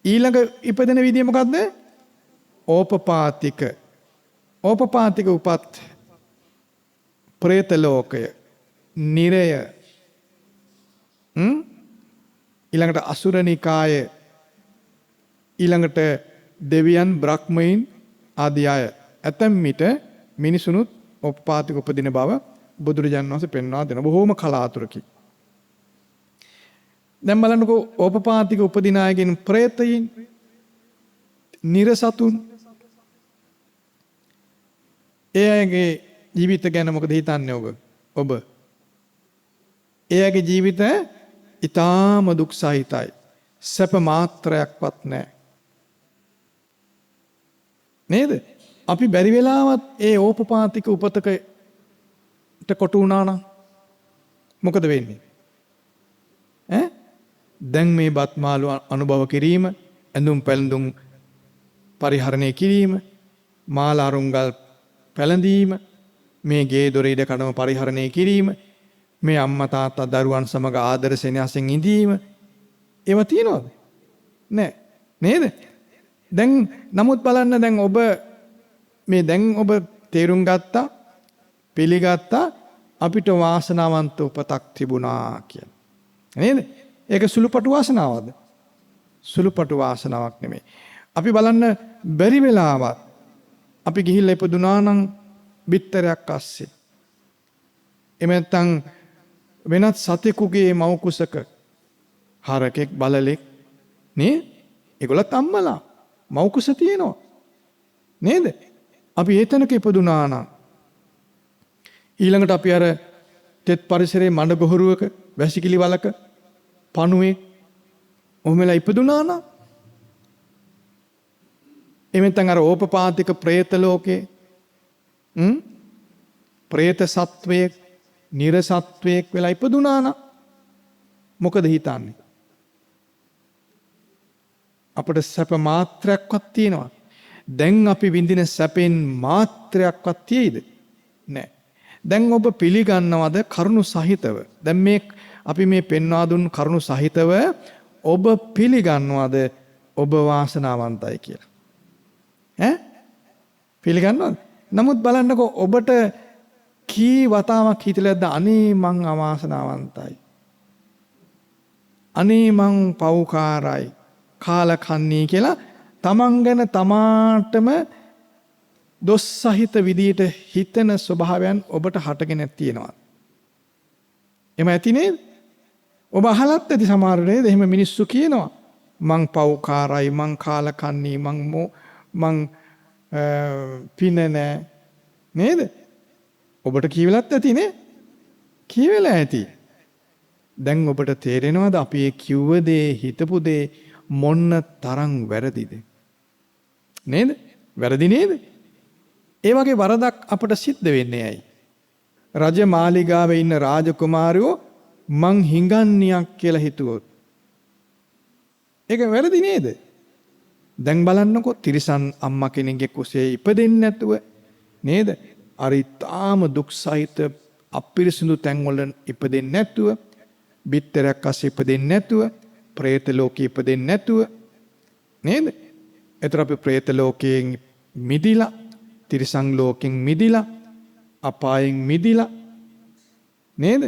ඊළඟ ඉපදෙන විදිය මොකද්ද? ඕපපාතික. ඕපපාතික උපත් ප්‍රේත ලෝකය, නිරය, ඊළඟට අසුරනිකාය, ඊළඟට දෙවියන්, බ්‍රහ්මයින් ආදී අය. ඇතැම් විට මිනිසුනුත් ඕපපාතික උපදින බව බුදුරජාණන් වහන්සේ පෙන්වා දෙන බොහෝම කලාතුරකින්. දැන් බලන්නකෝ, ඕපපාතික උපදින අයගෙන් ප්‍රේතයින්, නිරසතුන්, ඒ අයගේ ජීවිත ගැන මොකද හිතන්නේ ඔබ? ඔබ ඒ අයගේ ජීවිත ඉතාම දුක් සහිතයි. සැප මාත්‍රයක්වත් නැහැ. නේද? අපි බැරි වෙලාවත් ඒ ඕපපාතික උපතකට කොටු වුණා නම් මොකද වෙන්නේ? ඈ? දැන් මේ බත් මාළු අනුභව කිරීම, ඇඳුම් පැළඳුම් පරිහරණය කිරීම, මාල අරුංගල් පැළඳීම, මේ ගේ දොර ඉඩ කඩම පරිහරණය කිරීම, මේ අම්මා තාත්තා දරුවන් සමග ආදර සෙනෙහසෙන් ඉඳීම, ඒවා තියනවද? නෑ. නේද? දැන් නමුත් බලන්න, දැන් ඔබ මේ දැන් ඔබ තේරුම් ගත්තා, පිළිගත්තා අපිට වාසනාවන්ත උපතක් තිබුණා කියලා. නේද? ඒක සුළුපටු වාසනාවක්ද? සුළුපටු වාසනාවක් නෙමෙයි. අපි බලන්න, බැරි වෙලාවත් අපි ගිහිල්ලා ඉපදුනා නම් බිත්තරයක් අස්සේ, එහෙම නැත්නම් වෙනත් සතෙකුගේ මව් කුසක, හරකෙක්, බළලෙක් නේ, ඒගොල්ලත් අම්මලා, මව් කුස තියෙනවා නේද? අපි ඒ තැනක ඉපදුනා නම්, ඊළඟට අපි අර තෙත් පරිසරයේ මඩ ගොහරුවක, වැසිකිලි වලක, පණුවේ ඔහොම වෙලා ඉපදුනා නම්, එහෙම නැත්නම් අර ඕපපාතික ප්‍රේත ලෝකේ ප්‍රේත සත්වයෙක්, නිර සත්වයෙක් වෙලා ඉපදුනා නම් මොකද හිතන්නේ? අපට සැප මාත්‍රයක්වත් තියෙනවා? දැන් අපි විඳින සැපෙන් මාත්‍රයක්වත් තියෙයිද? නෑ. දැන් ඔබ පිළිගන්නවද කරුණු සහිතව? දැන් මේ අපි මේ පෙන්වා දුන් කරුණු සහිතව ඔබ පිළිගන්නවද ඔබ වාසනාවන්තයි කියලා? ඈ? පිළිගන්නවද? නමුත් බලන්නකෝ, ඔබට කී වතාවක් හිතලාද අනේ මං අවාසනාවන්තයි, අනේ මං පව්කාරයි, කාලකන්නී කියලා තමන් ගැන තමාටම දොස් සහිත විදියට හිතන ස්වභාවයන් ඔබට හටගෙන තියෙනවා. එහෙම ඇති නේද? ඔබ අහලත් ඇති සමහර නේද? එහෙම මිනිස්සු කියනවා. මං පව්කාරයි, මං කාලකන්නී, මං පින නෑ නේද? ඔබට කියවිලත් ඇති නේ? කියවිලා ඇති. දැන් ඔබට තේරෙනවද අපි ඒ කිව්ව දේ, හිතපු දේ මොන්න තරම් වැරදිද? නේද? වැරදි නේද? ඒ වගේ වරදක් අපට සිද්ධ වෙන්නේ ඇයි? රජ මාලිගාවේ ඉන්න රාජකුමාරයෝ මං හිඟන්නියක් කියලා හිතුවොත් ඒක වැරදි නේද? දැන් බලන්නකෝ, තිරිසන් අම්මා කෙනෙක්ගේ කුසේ ඉපදෙන්නේ නැතුව නේද? අර ඉතාම දුක් සහිත අපිරිසිදු තැන්වල ඉපදෙන්නේ නැතුව, බිත්තරයක් අස්සේ ඉපදෙන්නේ නැතුව, ප්‍රේත ලෝකෙ ඉපදෙන්නේ නැතුව නේද? එතකොට අපි ප්‍රේත ලෝකයෙන් මිදිලා, තිරිසන් ලෝකෙන් මිදිලා, අපායෙන් මිදිලා නේද?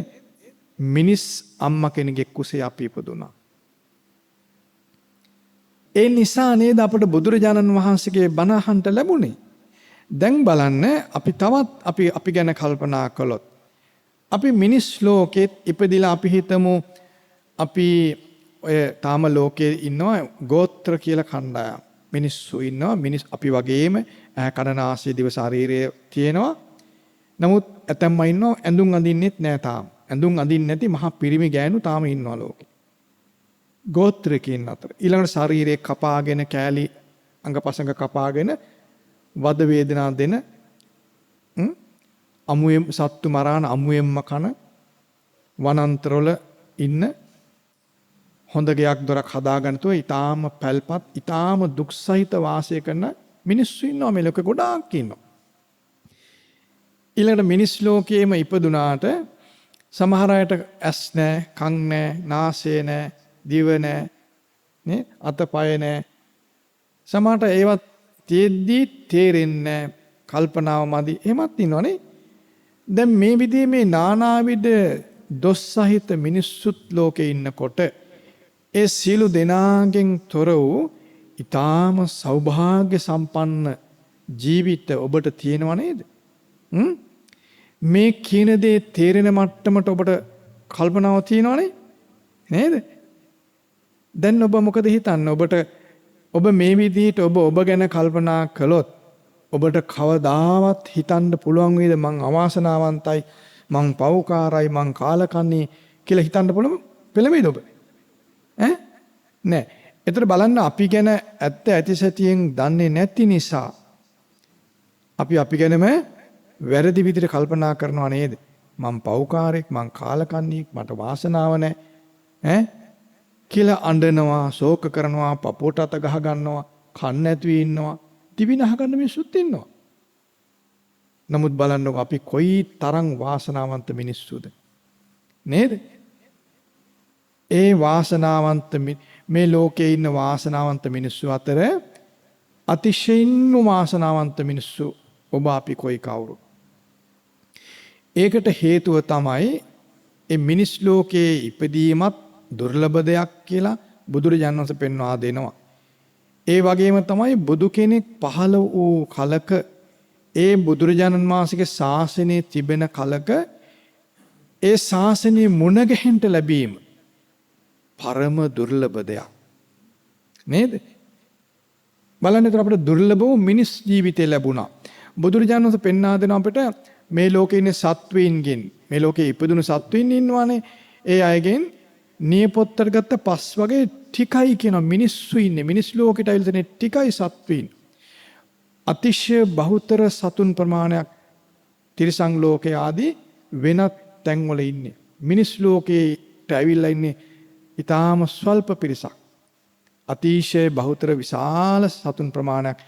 මිනිස් අම්මා කෙනෙක්ගේ කුසේ අපි ඉපදුනා. ඒ නිසා නේද අපට බුදුරජාණන් වහන්සේගේ බණ අහන්න ලැබුණේ. දැන් බලන්න අපි තවත් අපි අපි ගැන කල්පනා කළොත් අපි මිනිස් ලෝකෙත් ඉපදිලා අපි හිතමු අපි ඔය තාම ලෝකේ ඉන්නවා ගෝත්‍ර කියලා කණ්ඩායම්. මිනිස්සු ඉන්නවා, මිනිස් අපි වගේම ඇහැ කන නාසය දිව ශරීරය තියෙනවා. නමුත් ඇතැම් අය ඉන්නවා ඇඳුම් අඳින්නෙත් නෑ තාම. ඇඳුම් අඳින්න නැති මහා පිරිමි ගෑනු තාම ඉන්නවා ලෝකේ. ගෝත්‍රිකයින් අතර. ඊළඟට ශරීරය කපාගෙන කෑලි අංගපසංග කපාගෙන වද වේදනා දෙන අමුවෙන් සත්තු මරාන අමුවෙන්ම කන වනාන්තරවල ඉන්න හොඳ ගෙයක් දොරක් හදාගන්න තුව ඊටාම පැල්පත් ඊටාම දුක් සහිත වාසය කරන මිනිස්සු ඉන්නවා මේ ලෝකේ ගොඩාක් ඉන්නවා. ඊළඟට මිනිස් ලෝකයේම ඉපදුනාට සමහර අයට ඇස් නෑ, කන් නෑ, නාසය නෑ, දිව නෑ, නේ, අතපය නෑ. සමහරට ඒවත් තියෙද්දි තේරෙන්නේ නෑ, කල්පනාව මදි. එහෙමත් ඉන්නවනේ. දැන් මේ විදිහේ මේ නානාවිද දොස් සහිත මිනිස්සුත් ලෝකේ ඉන්නකොට ඒ සියලු දෙනාගෙන් තොර වූ ඊටාම සෞභාග්‍ය සම්පන්න ජීවිත ඔබට තියෙනව නේද? මේ කියන දේ තේරෙන මට්ටමට ඔබට කල්පනාව තියෙනවනේ නේද? දැන් ඔබ මොකද හිතන්නේ? ඔබට ඔබ මේ විදිහට ඔබ ඔබ ගැන කල්පනා කළොත් ඔබට කවදාවත් හිතන්න පුළුවන් වේද මං අවාසනාවන්තයි, මං පව්කාරයි, මං කාලකන්ණි කියලා හිතන්න පුළුවන් පෙළඹෙයිද ඔබ? ඈ නෑ. ඒතර බලන්න අපි ගැන ඇත්ත ඇති සැටියෙන් දන්නේ නැති නිසා අපි අපි ගැනම වැරදි විදිහට කල්පනා කරනවා නේද? මං පව්කාරයෙක්, මං කාලකන්ණියෙක්, මට වාසනාව නෑ ඈ කියලා අඬනවා, ශෝක කරනවා, පපුවට අත ගහ ගන්නවා, කන් නැතුව ඉන්නවා, දිවිනහ ගන්න මිනිස්සුත් ඉන්නවා. නමුත් බලන්නකෝ අපි කොයි තරම් වාසනාවන්ත මිනිස්සුද නේද? ඒ වාසනාවන්ත මේ ලෝකේ ඉන්න වාසනාවන්ත මිනිස්සු අතර අතිශයින්ම වාසනාවන්ත මිනිස්සු ඔබ අපි කොයි කවුරු. ඒකට හේතුව තමයි ඒ මිනිස් ලෝකයේ ඉපදීමත් දුර්ලභ දෙයක් කියලා බුදුරජාණන් වහන්සේ පෙන්වා දෙනවා. ඒ වගේම තමයි බුදු කෙනෙක් පහළ වූ කලක ඒ බුදුරජාණන් වහන්සේගේ ශාසනය තිබෙන කලක ඒ ශාසනය මුණ ගැහෙන්න ලැබීම පරම දුර්ලභ දෙයක් නේද? බලන්න ඒතර අපිට දුර්ලභ වූ මිනිස් ජීවිතය ලැබුණා. බුදුරජාණන් වහන්සේ පෙන්වා දෙනවා අපිට මේ ලෝකේ ඉන්න සත්වයින්ගෙන්, මේ ලෝකේ ඉපදුණු සත්වයින් ඉන්නවානේ. ඒ අයගෙන් නියපොත්තට ගත්ත පස් වගේ ටිකයි කියන මිනිස්සු ඉන්නේ. මිනිස් ලෝකෙට ඇවිල්ලා තියෙන ටිකයි සත්වයින්. අතිශය බහුතර සතුන් ප්‍රමාණයක් තිරිසන් ලෝකයේ ආදී වෙනත් තැන්වල ඉන්නේ. මිනිස් ලෝකයට ඇවිල්ලා ඉන්නේ ඊටාම ස්වල්ප පිරිසක්. අතිශය බහුතර විශාල සතුන් ප්‍රමාණයක්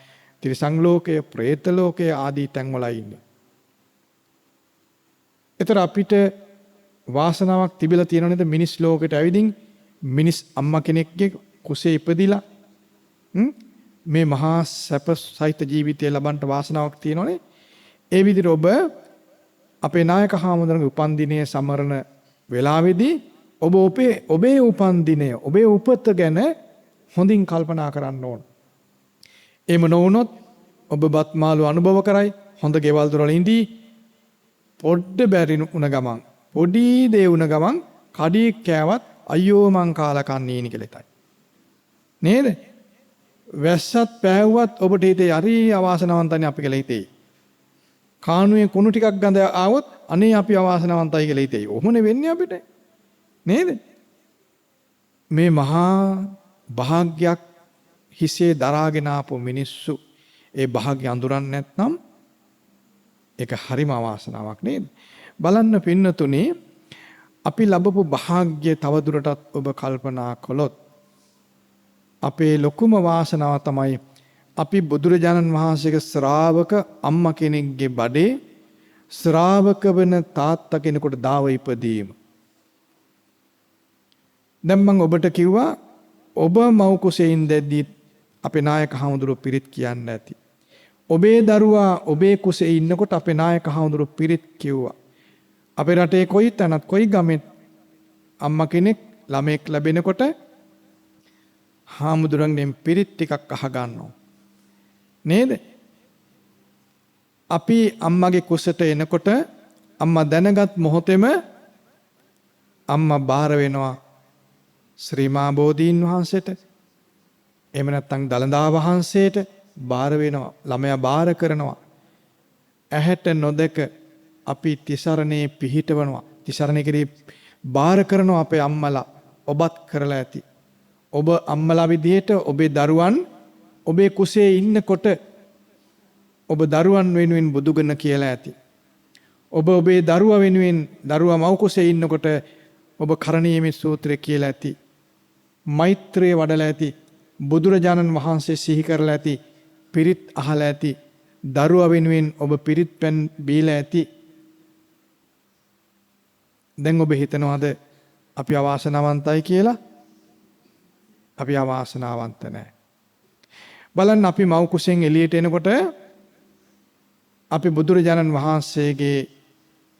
තිරිසන් ලෝකය, ප්‍රේත ලෝකය ආදී තැන්වල ඉන්නේ. ඒතර අපිට වාසනාවක් තිබිලා තියෙනව නේද මිනිස් ලෝකෙට ඇවිදින් මිනිස් අම්මා කෙනෙක්ගේ කුසේ ඉපදිලා මේ මහා සැප සහිත ජීවිතය ලබන්න වාසනාවක් තියෙනවනේ. ඒ විදිහට ඔබ අපේ නායක හාමුදුරන්ගේ උපන්දිනය සමරන වෙලාවේදී ඔබ ඔබේ උපන්දිනය, ඔබේ උපත ගැන හොඳින් කල්පනා කරන්න ඕන. එහෙම නොවුනොත් ඔබ බත් මාළු අනුභව කරයි, හොඳ ගෙවල් දොරවල් ඉඳී, පොඩ්ඩ බැරි වුණ ගමන්, පොඩි දේ වුණ ගමන් කඩියෙක් කෑවත් අයියෝ මං කාලා කන්නේනි කියලා හිතයි. නේද? වැස්සත් පෑවුවත් ඔබට හිතේ හරි අවාසනාවන්තයිනේ අපි කියලා හිතෙයි. කානුවේ කුණු ටිකක් ගඳ ආවොත් අනේ අපි අවාසනාවන්තයි කියලා හිතෙයි. ඔහොමනේ වෙන්නේ අපිට. නේද? මේ මහා භාග්යක් හිසේ දරාගෙන ආපු මිනිස්සු ඒ භාග්‍ය අඳුරන්නේ නැත්නම් ඒක හරිම අවාසනාවක් නේද? බලන්න පින්නතුනේ අපි ලැබපු භාග්‍ය තවදුරටත් ඔබ කල්පනා කළොත් අපේ ලොකුම වාසනාව තමයි අපි බුදුරජාණන් වහන්සේගේ ශ්‍රාවක අම්මා කෙනෙක්ගේ බඩේ ශ්‍රාවක වෙන තාත්තා කෙනෙකුට දාව ඉපදීම. දැන් මං ඔබට කිව්වා ඔබ මව් කුසේ ඉඳද්දී අපේ නායක හාමුදුරුවෝ පිරිත් කියන්න ඇති. ඔබේ දරුවා ඔබේ කුසේ ඉන්නකොට අපේ නායක හාමුදුරුවෝ පිරිත් කිව්වා. අපේ රටේ කොයි තැනත් කොයි ගමෙත් අම්මා කෙනෙක් ළමෙක් ලැබෙනකොට හාමුදුරන්ගෙන් පිරිත් ටිකක් අහගන්නවා. නේද? අපි අම්මගේ කුසට එනකොට අම්මා දැනගත් මොහොතේම අම්මා බාර වෙනවා ශ්‍රී මා බෝධීන් වහන්සේට. එහෙම නැත්නම් දළදා වහන්සේට බාර වෙනවා. ළමයා බාර කරනවා. ඇහැට නොදක අපි තිසරණේ පිහිටවනවා. තිසරණේ කෙරේ බාර කරනවා අපේ අම්මලා. ඔබත් කරලා ඇති. ඔබ අම්මලා විදිහට ඔබේ දරුවන් ඔබේ කුසේ ඉන්නකොට ඔබ දරුවන් වෙනුවෙන් බුදුගුණ කියලා ඇති. ඔබ ඔබේ දරුවා වෙනුවෙන් දරුවා මව් කුසේ ඉන්නකොට ඔබ කරණීයමේ සූත්‍රය කියලා ඇති. මෛත්‍රිය වඩලා ඇති. බුදුරජාණන් වහන්සේ සිහි කරලා ඇති. පිරිත් අහලා ඇති. දරුවා වෙනුවෙන් ඔබ පිරිත් පැන් බීලා ඇති. දැන් ඔබ හිතනවාද අපි අවාසනාවන්තයි කියලා? අපි අවාසනාවන්ත නෑ. බලන්න, අපි මව් කුසෙන් එළියට එනකොට අපි බුදුරජාණන් වහන්සේගේ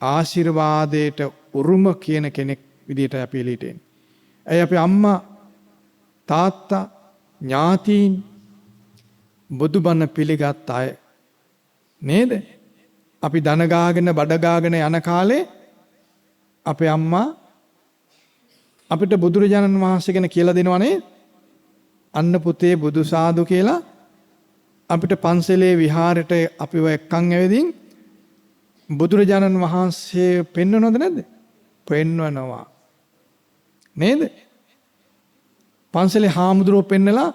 ආශිර්වාදයට උරුම කියන කෙනෙක් විදිහට අපි එළියට එන්නේ. ඇයි? අපි අම්මා, තාත්තා, ඥාතීන් බුදුබණ පිළිගත් අය නේද? අපි දන ගාගෙන බඩ ගාගෙන යන කාලේ අපේ අම්මා අපිට බුදුරජාණන් වහන්සේ ගැන කියලා දෙනවා නේ? අන්න පුතේ, බුදු සාදු කියලා අපිට පන්සලේ විහාරෙට අපිව එක්කන් ඇවිදින් බුදුරජාණන් වහන්සේ පෙන්වනවද නැද්ද? පෙන්වනවා. නේද? පන්සලේ හාමුදුරුවෝ පෙන්නලා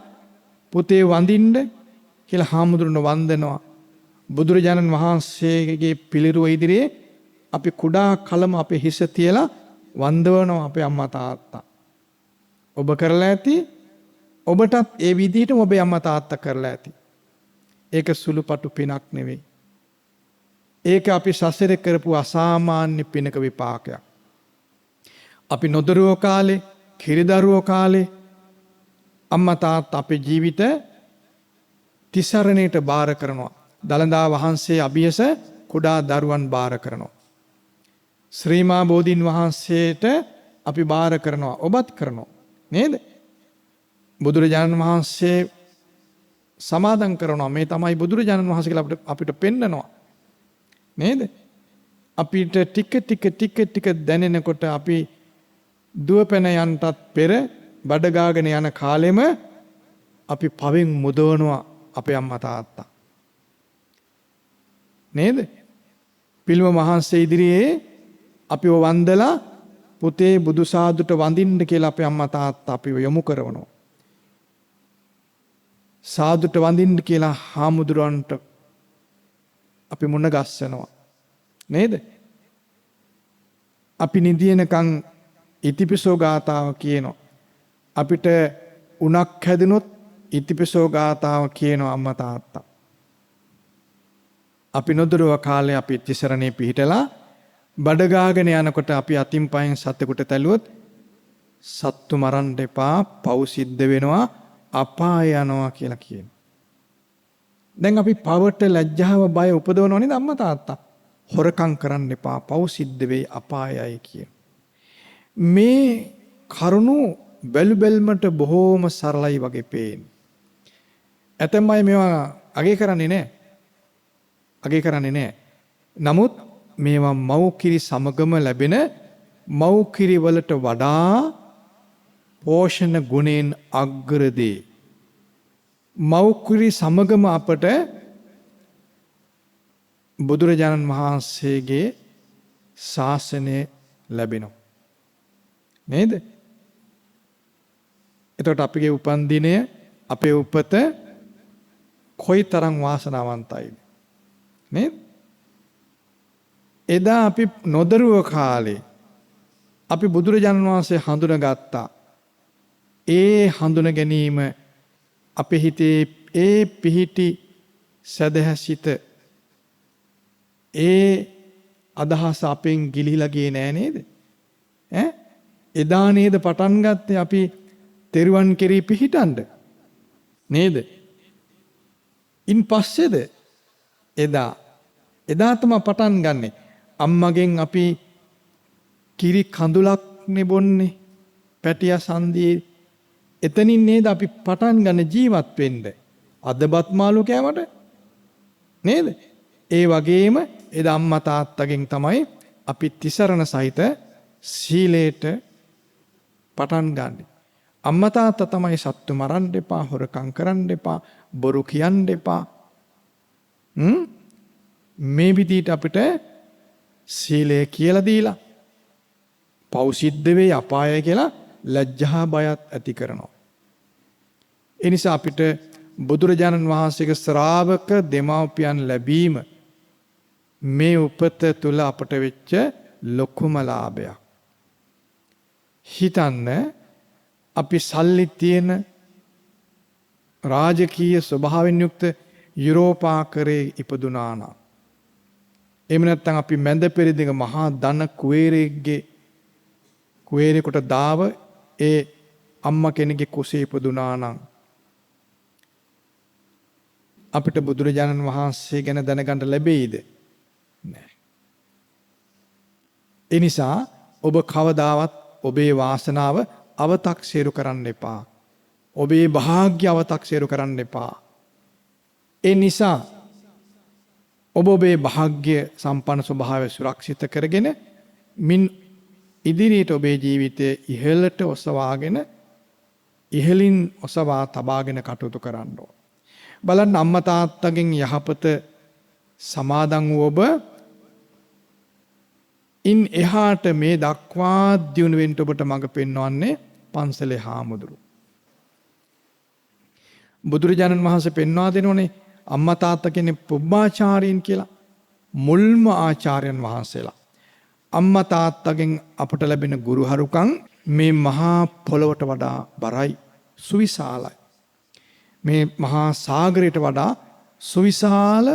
පුතේ වඳින්න කියලා හාමුදුරුවෝ වන්දනවා. බුදුරජාණන් වහන්සේගේ පිළිරුව ඉදිරියේ අපි කුඩා කලම අපේ හිස තියලා වන්දවනවා අපේ අම්මා තාත්තා. ඔබ කරලා ඇති. ඔබටත් ඒ විදිහටම ඔබේ අම්මා තාත්තා කරලා ඇති. ඒක සුළුපටු පිනක් නෙවෙයි. ඒක අපි සසරේ කරපු අසාමාන්‍ය පිනක විපාකයක්. අපි නොදරුවෝ කාලේ, කිරිදරුවෝ කාලේ අම්මා තාත්තා අපේ ජීවිත තිසරණයට බාර කරනවා. දළදා වහන්සේ අභියස කුඩා දරුවන් බාර කරනවා. ශ්‍රීමා බෝධීන් වහන්සේට අපි බාර කරනවා. ඔබත් කරනවා. නේද? බුදුරජාණන් වහන්සේ සමාදන් කරනවා. මේ තමයි බුදුරජාණන් වහන්සේ කියලා අපිට අපිට පෙන්නනවා. නේද? අපිට ටික ටික ටික ටික දැනෙනකොට, අපි දුවපැන යන්ටත් පෙර බඩගාගෙන යන කාලෙම අපි පවෙන් මුදවනවා අපේ අම්මා තාත්තා. නේද? පිළිම වහන්සේ ඉදිරියේ අපිව වන්දලා පුතේ බුදු සාදුට වඳින්න කියලා අපේ අම්මා තාත්තා අපිව යොමු කරනවා. සාදුට වඳින්න කියලා හාමුදුරන්ට අපි මුණ ගස්සනවා. නේද? අපි නිදිනකන් ඉතිපිසෝ ගාථාව කියනවා. අපිට උණක් හැදුනොත් ඉතිපිසෝ ගාථාව කියනවා අම්මා තාත්තා. අපි නොදරුව කාලේ අපි තිසරණේ පිහිටලා බඩගාගෙන යනකොට අපි අතින් පයින් සතෙකුට තැළුවොත් සත්තු මරන්න එපා, පව් සිද්ධ වෙනවා, අපාය යනවා කියලා කියනවා. දැන් අපි පවට ලැජ්ජාව බය උපදවනව නේද අම්මා තාත්තා? හොරකම් කරන්න එපා, පව් සිද්ධ වෙයි, අපායයි කියන. මේ කරුණු බැලු බැල්මට බොහෝම සරලයි වගේ පේන්නේ. ඇතැම් අය මේවා අගය කරන්නේ නැහැ. අගය කරන්නේ නැහැ. නමුත් මේවා මව් කිරි සමගම ලැබෙන මව් කිරි වලට වඩා පෝෂණ ගුණයෙන් අග්‍ර දේ. මව් කිරි සමගම අපට බුදුරජාණන් වහන්සේගේ ශාසනය ලැබෙනවා. නේද? එතකොට අපගේ උපන් දිනය, අපේ උපත කොයිතරම් වාසනාවන්තයිද නේද? එදා අපි නොදරුව කාලේ අපි බුදුරජාණන් වහන්සේ හඳුනගත්තා. ඒ හඳුන ගැනීම අපේ හිතේ ඒ පිහිටි සැදැහැ සිත, ඒ අදහස අපෙන් ගිලිහිලා ගියේ නෑ නේද? ඈ, එදා නේද පටන් ගත්තේ අපි තෙරුවන් කෙරෙහි පිහිටන්න නේද? ඉන් පස්සේද? එදා එදා තමයි පටන් ගන්නෙ. අම්මගෙන් අපි කිරි කඳුලක් නේ බොන්නේ. පැටියා සන්දියේ. එතනින් නේද අපි පටන් ගන්න ජීවත් වෙන්න. අද බත් මාළු කෑවට නේද? ඒ වගේම එදා අම්මා තාත්තගෙන් තමයි අපි තිසරණ සහිත සීලයට පටන් ගන්නෙ. අම්මා තාත්තා තමයි සත්තු මරන්න එපා, හොරකම් කරන්න එපා, බොරු කියන්න එපා. මේ විදිහට අපිට සීලය කියලා දීලා පව් සිද්ධ වෙයි අපායයි කියලා ලැජ්ජා බයත් ඇති කරනවා. ඒ නිසා අපිට බුදුරජාණන් වහන්සේගේ ශ්‍රාවක දෙමව්පියන් ලැබීම මේ උපත තුල අපට වෙච්ච ලොකුම ලාභයක්. හිතන්න අපි සල්ලි තියෙන රාජකීය ස්වභාවයෙන් යුක්ත යුරෝපාකරේ ඉපදුනා නම්, එහෙම නැත්නම් අපි මැද පෙරදිග මහා ධන කුවේරයෙක්ගේ කුවේරයෙකුට දාව ඒ අම්මා කෙනෙක්ගේ කුසේ ඉපදුනා නම් අපිට බුදුරජාණන් වහන්සේ ගැන දැනගන්න ලැබෙයිද? නෑ. ඒ නිසා ඔබ කවදාවත් ඔබේ වාසනාව අවතක්සේරු කරන්න එපා. ඔබේ භාග්‍ය අවතක්සේරු කරන්න එපා. ඒ නිසා ඔබ ඔබේ භාග්‍ය සම්පන්න ස්වභාවය සුරක්ෂිත කරගෙන මින් ඉදිරියට ඔබේ ජීවිතය ඉහළට ඔසවාගෙන ඉහළින් ඔසවා තබාගෙන කටයුතු කරන්න ඕන. බලන්න අම්මා තාත්තගෙන් යහපත සමාදන් වූ ඔබ ඉන් එහාට මේ දක්වා දියුණු වෙන්න ඔබට මඟ පෙන්වන්නේ පන්සලේ හාමුදුරුවෝ. බුදුරජාණන් වහන්සේ පෙන්වා දෙනෝනේ අම්මා තාත්තා කියන්නේ පුබ්බාචාරීන් කියලා. මුල්ම ආචාර්යයන් වහන්සේලා. අම්මා තාත්තගෙන් අපට ලැබෙන ගුරුහරුකම් මේ මහා පොළොවට වඩා බරයි, සුවිශාලයි. මේ මහා සාගරයට වඩා සුවිශාල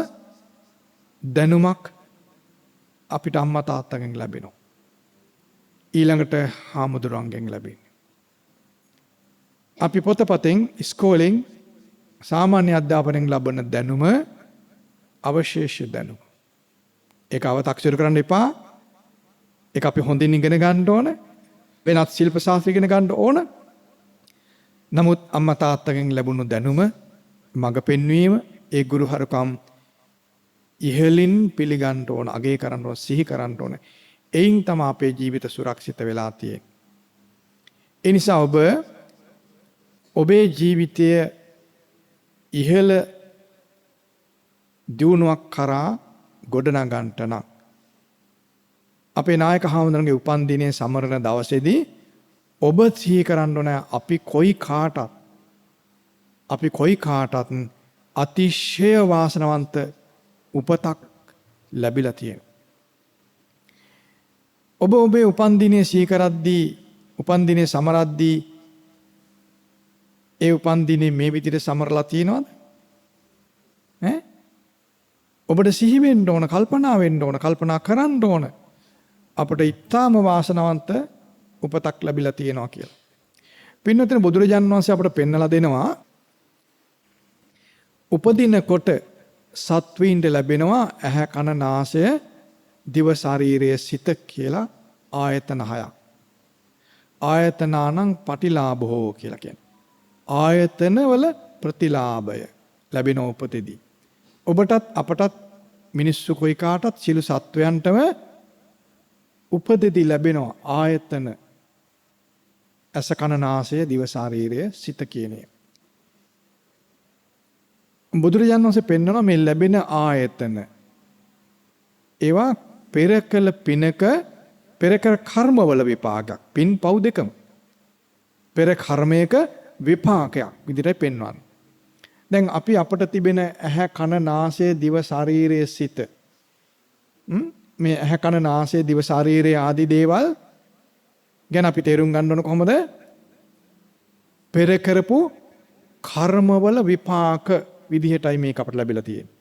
දැනුමක් අපිට අම්මා තාත්තගෙන් ලැබෙනවා. ඊළඟට හාමුදුරුවන්ගෙන් ලැබෙන්නේ. අපි පොතපතෙන් ඉස්කෝලෙන් සාමාන්‍ය අධ්‍යාපනයෙන් ලබන දැනුම අවශේෂ දැනුම. ඒක අවතක්සේරු කරන්න එපා. ඒක අපි හොඳින් ඉගෙන ගන්න ඕන. වෙනත් ශිල්ප ශාස්ත්‍ර ඉගෙන ගන්න ඕන. නමුත් අම්මා තාත්තගෙන් ලැබුණු දැනුම, මඟ පෙන්වීම, ඒ ගුරුහරුකම් ඉහළින් පිළිගන්න ඕන, අගය කරන්න ඕන, සිහි කරන්න ඕන. එයින් තමයි අපේ ජීවිත සුරක්ෂිත වෙලා තියෙන්නේ. ඒ නිසා ඔබ ඔබේ ජීවිතය ඉහළ දියුණුවක් කරා ගොඩනගන්නට නම් අපේ නායක හාමුදුරන්ගේ උපන්දිනයේ සමරන දවසේදී ඔබ සිහි කරන්න ඕන අපි කොයි කාටත් අතිශය වාසනාවන්ත උපතක් ලැබිලා තියෙනවා. ඔබ ඔබේ උපන්දිනය සිහි කරද්දී, උපන්දිනය සමරද්දී ඒ උපන්දිනේ මේ විදිහට සමරලා තියෙනවද? ඈ? ඔබට සිහි වෙන්න ඕන, කල්පනා වෙන්න ඕන, කල්පනා කරන්න ඕන. අපට ඉතාම වාසනාවන්ත උපතක් ලැබිලා තියෙනවා කියලා. පින්වත්නි, බුදුරජාණන් වහන්සේ අපට පෙන්නලා දෙනවා උපදිනකොට සත්වයින්ට ලැබෙනවා ඇහැ, කන, නාසය, දිව, ශරීරය, සිත කියලා ආයතන හයක්. ආයතනානං පටිලාභෝ කියලා කියන්නේ. ආයතනවල ප්‍රතිලාභය ලැබෙන උපතේදී. ඔබටත් අපටත් මිනිස්සු කොයි කාටත් සියලු සත්වයන්ටම උපතේදී ලැබෙනවා ආයතන ඇස, කන, නාසය, දිව, ශරීරය, සිත කියන ඒවා. බුදුරජාණන් වහන්සේ පෙන්වනවා මේ ලැබෙන ආයතන ඒවා පෙර කළ පිනක පෙර කළ කර්මවල විපාකයක්. පින් පව් දෙකම පෙර කර්මයක විපාකයක් විදිහටයි පෙන්වන්නේ. දැන් අපි අපට තිබෙන ඇහැ, කන, නාසය, දිව, ශරීරය, සිත මේ ඇහැ, කන, නාසය, දිව, ශරීරය ආදී දේවල් ගැන අපි තේරුම් ගන්න ඕන කොහොමද? පෙර කරපු කර්මවල විපාක විදිහටයි මේක අපට ලැබිලා තියෙන්නේ.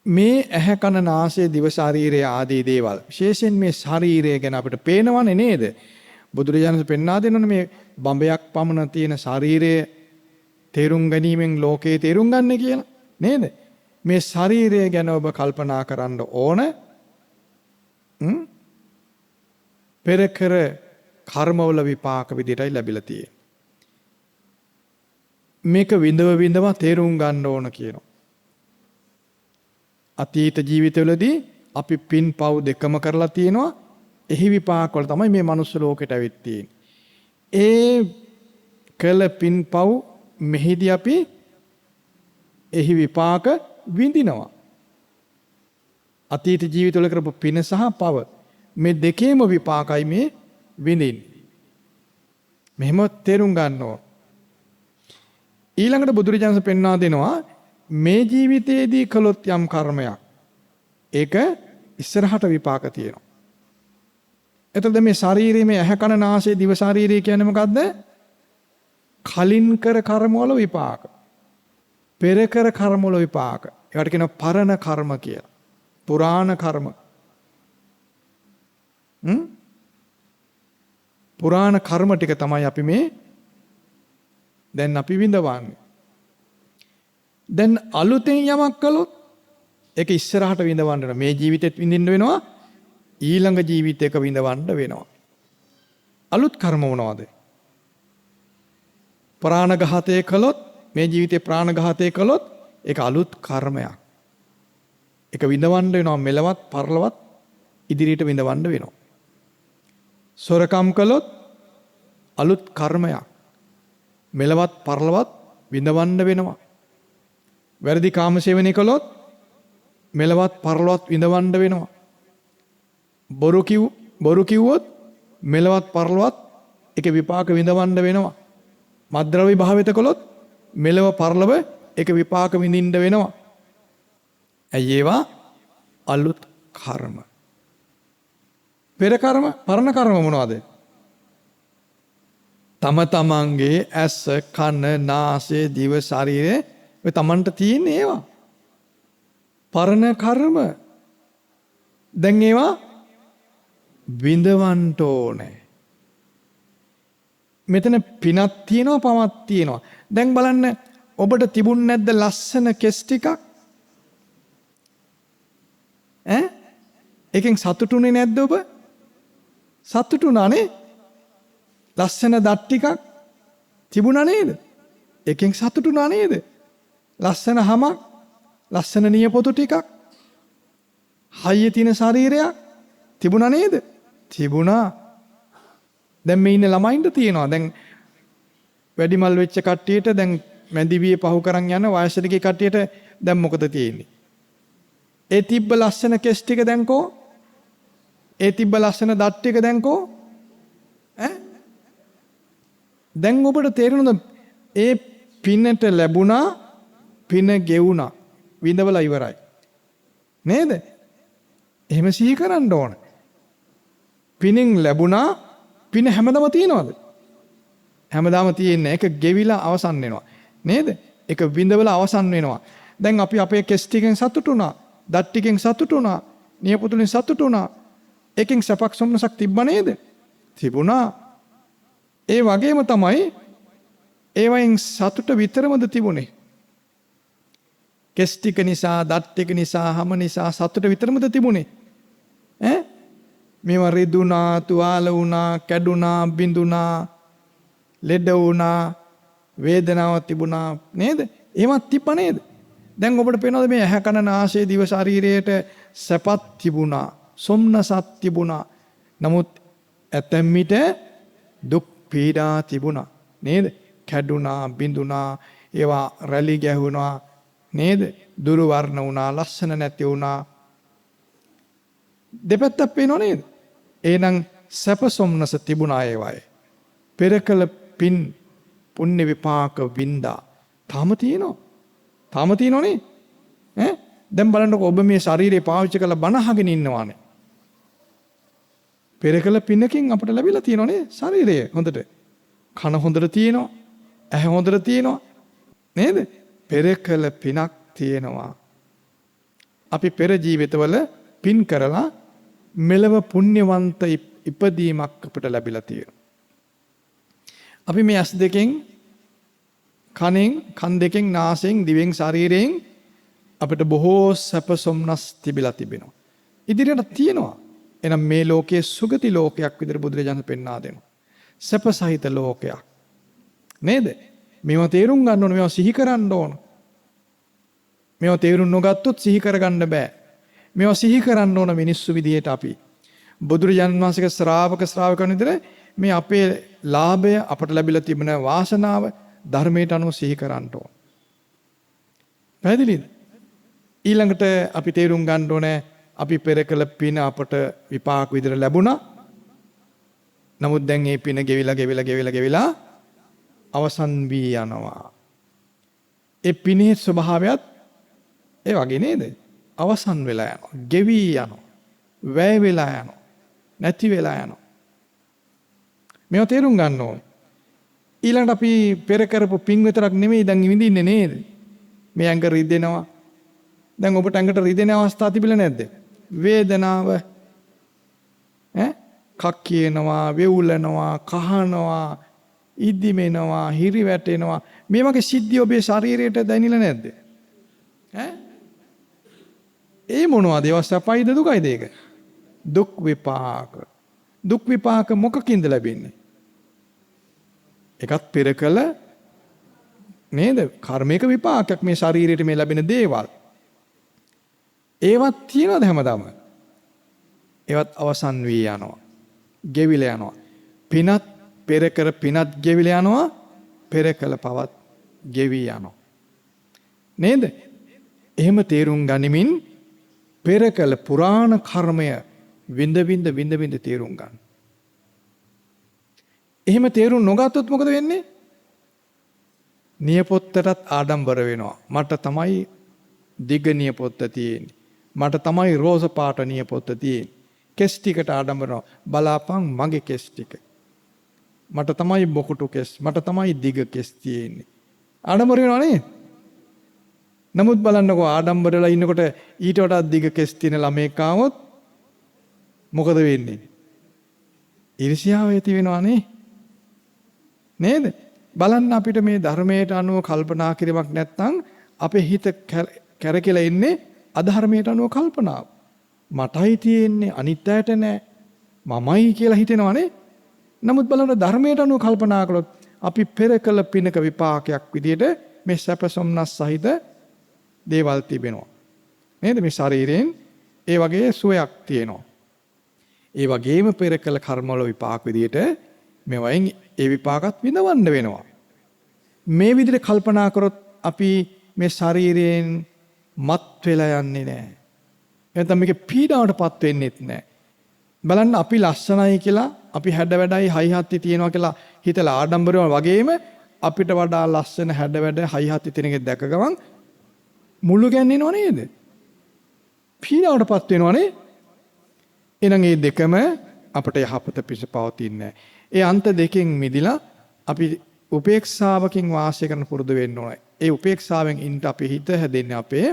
මේ ඇහැ, කන, නාසය, දිව, ශරීරය ආදී දේවල් විශේෂයෙන් මේ ශරීරය ගැන අපිට පේනවනේ නේද? බුදුරජාණන් පෙන්වා දෙනවනේ මේ බඹයක් පමණ තියෙන ශරීරය තේරුම් ගැනීමෙන් ලෝකේ තේරුම් ගන්න කියලා නේද? මේ ශරීරය ගැන ඔබ කල්පනා කරන්න ඕන. පෙර කර කර්මවල විපාක විදිහටයි ලැබිලා තියෙන්නේ. මේක විඳව විඳව තේරුම් ගන්න ඕන කියනවා. අතීත ජීවිතවලදී අපි පින් පව් දෙකම කරලා තියෙනවා. එහි විපාක වල තමයි මේ මනුස්ස ලෝකෙට ඇවිත් තියෙන්නේ. ඒ කළ පින් පව් මෙහිදී අපි එහි විපාක විඳිනවා. අතීත ජීවිතවල කරපු පින සහ පව මේ දෙකේම විපාකයි මේ විඳින්නේ. මෙහෙම තේරුම් ගන්න ඕන. ඊළඟට බුදුරජාණන් පෙන්වා දෙනවා මේ ජීවිතයේදී කළොත් යම් කර්මයක් ඒක ඉස්සරහට විපාක තියෙනවා. එතකොට මේ ශරීරයේ මේ ඇහැ කන නාසය දිව ශරීරය කියන්නේ මොකද්ද? කලින් කර කර්ම වල විපාක. පෙර කර කර්ම වල විපාක. ඒවට කියනවා පරණ කර්ම කියලා. පුරාණ කර්ම. පුරාණ කර්ම ටික තමයි අපි මේ දැන් අපි විඳවන්නේ. දැන් අලුතෙන් යමක් කළොත් ඒක ඉස්සරහට විඳවන්න වෙනවා. මේ ජීවිතෙත් විඳින්න වෙනවා. ඊළඟ ජීවිතයක විඳවන්න වෙනවා. අලුත් කර්ම මොනවද? ප්‍රාණඝාතය කළොත් මේ ජීවිතේ ප්‍රාණඝාතය කළොත් ඒක අලුත් කර්මයක්. ඒක විඳවන්න වෙනවා මෙලවත් පරලොවත් ඉදිරියට විඳවන්න වෙනවා. සොරකම් කළොත් අලුත් කර්මයක්. මෙලවත් පරලොවත් විඳවන්න වෙනවා. වැරදි කාම සේවනය කළොත් මෙලවත් පරලොවත් විඳවන්න වෙනවා. බොරු කිව්වොත් මෙලවත් පරලොවත් ඒක විපාක විඳවන්න වෙනවා. මත්ද්‍රව්‍ය භාවිත කළොත් මෙලව පරලොව ඒක විපාක විඳින්න වෙනවා. ඇයි ඒවා අලුත් කර්ම. පෙර කර්ම පරණ කර්ම මොනවද? තම තමන්ගේ ඇස කන නාසය දිව ශරීරය ඔය තමන්ට තියෙන ඒවා. පරණ කර්ම. දැන් ඒවා විඳවන්න ඕනේ. මෙතන පිනක් තියෙනවා පවක් තියෙනවා. දැන් බලන්න ඔබට තිබුණ නැද්ද ලස්සන කෙස් ටිකක්? ඈ? ඒකෙන් සතුටුනේ නැද්ද ඔබ? සතුටු වුණානේ? ලස්සන දත් ටිකක් තිබුණා නේද? ඒකෙන් සතුටු වුණා නේද? ලස්සන හමක්, ලස්සන නියපොතු ටිකක්, හයිය තියෙන ශරීරයක් තිබුණා නේද? තිබුණා. දැන් මේ ඉන්න ළමයින්ට තියෙනවා. දැන් වැඩිමල් වෙච්ච කට්ටියට දැන් මැදිවිය පහු කරන් යන වයසට ගිය කට්ටියට දැන් මොකද තියෙන්නේ? ඒ තිබ්බ ලස්සන කෙස් ටික දැන් කෝ? ඒ තිබ්බ ලස්සන දත් ටික දැන් කෝ? ඈ? දැන් ඔබට තේරෙනවද ඒ පිනට ලැබුණා පින ගෙවුණා විඳවලා ඉවරයි. නේද? එහෙම සිහි කරන්න ඕන. පිනෙන් ලැබුණා පින හැමදාම තියෙනවද? හැමදාම තියෙන්නේ. ඒක ගෙවිලා අවසන් වෙනවා. නේද? ඒක විඳවලා අවසන් වෙනවා. දැන් අපි අපේ කෙස් ටිකෙන් සතුටු වුණා. දත් ටිකෙන් සතුටු වුණා. නියපොතුලින් සතුටු වුණා. ඒකෙන් සැපක් සොම්නසක් තිබ්බ නේද? තිබුණා. ඒ වගේම තමයි ඒවයින් සතුට විතරමද තිබුණේ? කෙස් ටික නිසා, දත් ටික නිසා, හම නිසා සතුට විතරමද තිබුණේ? ඈ? මේවා රිදුනා, තුවාල වුණා, කැඩුනා, බිඳුනා, ලෙඩ වුණා, වේදනාවක් තිබුණා නේද? එහෙමත් තිබ්බ නේද? දැන් ඔබට පේනවද මේ ඇහැ කන නාසය දිව ශරීරයට සැපත් තිබුණා, සොම්නසත් තිබුණා. නමුත් ඇතැම් විට දුක් පීඩා තිබුණා නේද? කැඩුනා, බිඳුනා, ඒවා රැලි ගැහුණා නේද? දුර්වර්ණ වුණා, ලස්සන නැති වුණා. දෙපැත්තක් පේනව නේද? එහෙනම් සැප සොම්නස තිබුණා ඒවායේ. පෙර කළ පින් පුණ්‍ය විපාක වින්දා. තාම තියෙනවා. තාම තියෙනවනේ. ඈ දැන් බලන්නකෝ ඔබ මේ ශරීරය පාවිච්චි කරලා බණ අහගෙන ඉන්නවානේ. පෙර කළ පිනකින් අපට ලැබිලා තියෙනවනේ ශරීරය හොඳට. කන හොඳට තියෙනවා. ඇහැ හොඳට තියෙනවා. නේද? පෙර කළ පිනක් තියෙනවා. අපි පෙර ජීවිතවල පින් කරලා මෙලව පුණ්‍යවන්ත ඉපදීමක් අපට ලැබිලා තියෙනවා. අපි මේ ඇස් දෙකෙන් කනෙන් කන් දෙකෙන් නාසයෙන් දිවෙන් ශරීරයෙන් අපිට බොහෝ සැප සොම්නස් තිබිලා තිබෙනවා. ඉදිරියට තියෙනවා. එහෙනම් මේ ලෝකයේ සුගති ලෝකයක් විදිහට බුදුරජාණන් පෙන්වා දෙනවා. සැප සහිත ලෝකයක්. නේද? මේවා තේරුම් ගන්න ඕන, මේවා සිහි කරන්න ඕන. මේවා තේරුම් නොගත්තොත් සිහි කරගන්න බෑ. මේවා සිහි කරන්න ඕන මිනිස්සු විදිහට අපි. බුදුරජාණන් වහන්සේගේ ශ්‍රාවක ශ්‍රාවිකයන් විදිහට මේ අපේ ලාභය අපට ලැබිලා තිබෙන වාසනාව ධර්මයට අනුව සිහි කරන්න ඕන. පැහැදිලිද? ඊළඟට අපි තේරුම් ගන්න ඕනේ අපි පෙර කළ පින අපට විපාක විදිහට ලැබුණා. නමුත් දැන් මේ පින ගෙවිලා ගෙවිලා ගෙවිලා ගෙවිලා අවසන් වී යනවා. ඒ පිනේ ස්වභාවයත් ඒ වගේ නේද? අවසන් වෙලා යනවා. ගෙවි යනවා. වැය වෙලා යනවා. නැති වෙලා යනවා. මේවා තේරුම් ගන්න ඕනේ. ඊළඟට අපි පෙර කරපු පින් විතරක් නෙමෙයි දැන් විඳින්නේ නේද? මේ ඇඟ රිදෙනවා. දැන් ඔබට ඇඟට රිදෙන අවස්ථා තිබිලා නැද්ද? වේදනාව ඈ කක් කියනවා, වෙවුලනවා, කහනවා, ඉදිමෙනවා, හිරි වැටෙනවා. මේ වගේ සිද්ධි ඔබේ ශරීරයට දැනිලා නැද්ද? ඈ ඒ මොනවද? ඒවා සැපයිද දුකයිද ඒක? දුක් විපාක. දුක් විපාක මොකකින්ද ලැබෙන්නේ? එකත් පෙර කළ නේද? කර්මයක විපාකයක් මේ ශරීරයට මේ ලැබෙන දේවල්. ඒවත් තියනවද හැමදාම? ඒවත් අවසන් වී යනවා. ගෙවිලා යනවා. පිනත් පෙර කර පිනත් ගෙවිලා යනවා. පෙර කළ පවත් ගෙවි යනවා. නේද? එහෙම තේරුම් ගනිමින් පෙර කළ පුරාණ කර්මය විඳ විඳ විඳ විඳ තේරුම් ගන්න. එහෙම තේරුම් නොගත්තොත් මොකද වෙන්නේ? නියපොත්තටත් ආඩම්බර වෙනවා. මට තමයි දිග නියපොත්ත තියෙන්නේ. මට තමයි රෝස පාට නියපොත්ත තියෙන්නේ. කෙස් ටිකට ආඩම්බර වෙනවා. බලාපන් මගේ කෙස් ටික. මට තමයි බොකුටු කෙස්, මට තමයි දිග කෙස් තියෙන්නේ. ආඩම්බර වෙනවා නේ? නමුත් බලන්නකෝ ආඩම්බර වෙලා ඉන්නකොට ඊට වඩා දිග කෙස් තියෙන ළමයෙක් ආවොත් මොකද වෙන්නේ? ඊර්ෂ්‍යාව ඇති වෙනවා නේ? නේද? බලන්න අපිට මේ ධර්මයට අනුව කල්පනා කිරීමක් නැත්නම් අපේ හිත කැරකිලා ඉන්නේ අධර්මයට අනුව කල්පනාව. මටයි තියෙන්නේ අනිත් අයට නෑ. මමයි කියලා හිතෙනවනේ. නමුත් බලන්න ධර්මයට අනුව කල්පනා කළොත් අපි පෙර කළ පිනක විපාකයක් විදියට මේ සැප සොම්නස් සහිත දේවල් තිබෙනවා. නේද? මේ ශරීරයෙන් ඒ වගේ සුවයක් තියෙනවා. ඒ වගේම පෙර කළ කර්මවල විපාක විදියට මේවයින් ඒ විපාකත් විඳවන්න වෙනවා. මේ විදිහට කල්පනා කරොත් අපි මේ ශරීරයෙන් මත් වෙලා යන්නේ නැහැ. එතන මේකේ පීඩාවටපත් වෙන්නෙත් නැහැ. බලන්න අපි ලස්සනයි කියලා අපි හැඩ වැඩයි හයි හත්ති තියනවා කියලා හිතලා ආඩම්බර වෙනවා වගේම අපිට වඩා ලස්සන හැඩ වැඩ හයි හත්ති තියෙන එක දැක ගමන් මුළු ගැන්වෙනව නේද? පීඩාවටපත් වෙනවනේ. එහෙනම් මේ දෙකම අපට යහපත පිණිස පවතින්නේ නැහැ. ඒ අන්ත දෙකෙන් මිදිලා අපි උපේක්ෂාවකින් වාසය කරන පුරුදු වෙන්න ඕනේ. ඒ උපේක්ෂාවෙන් ඉන්න අපේ හිත හැදෙන්නේ අපේ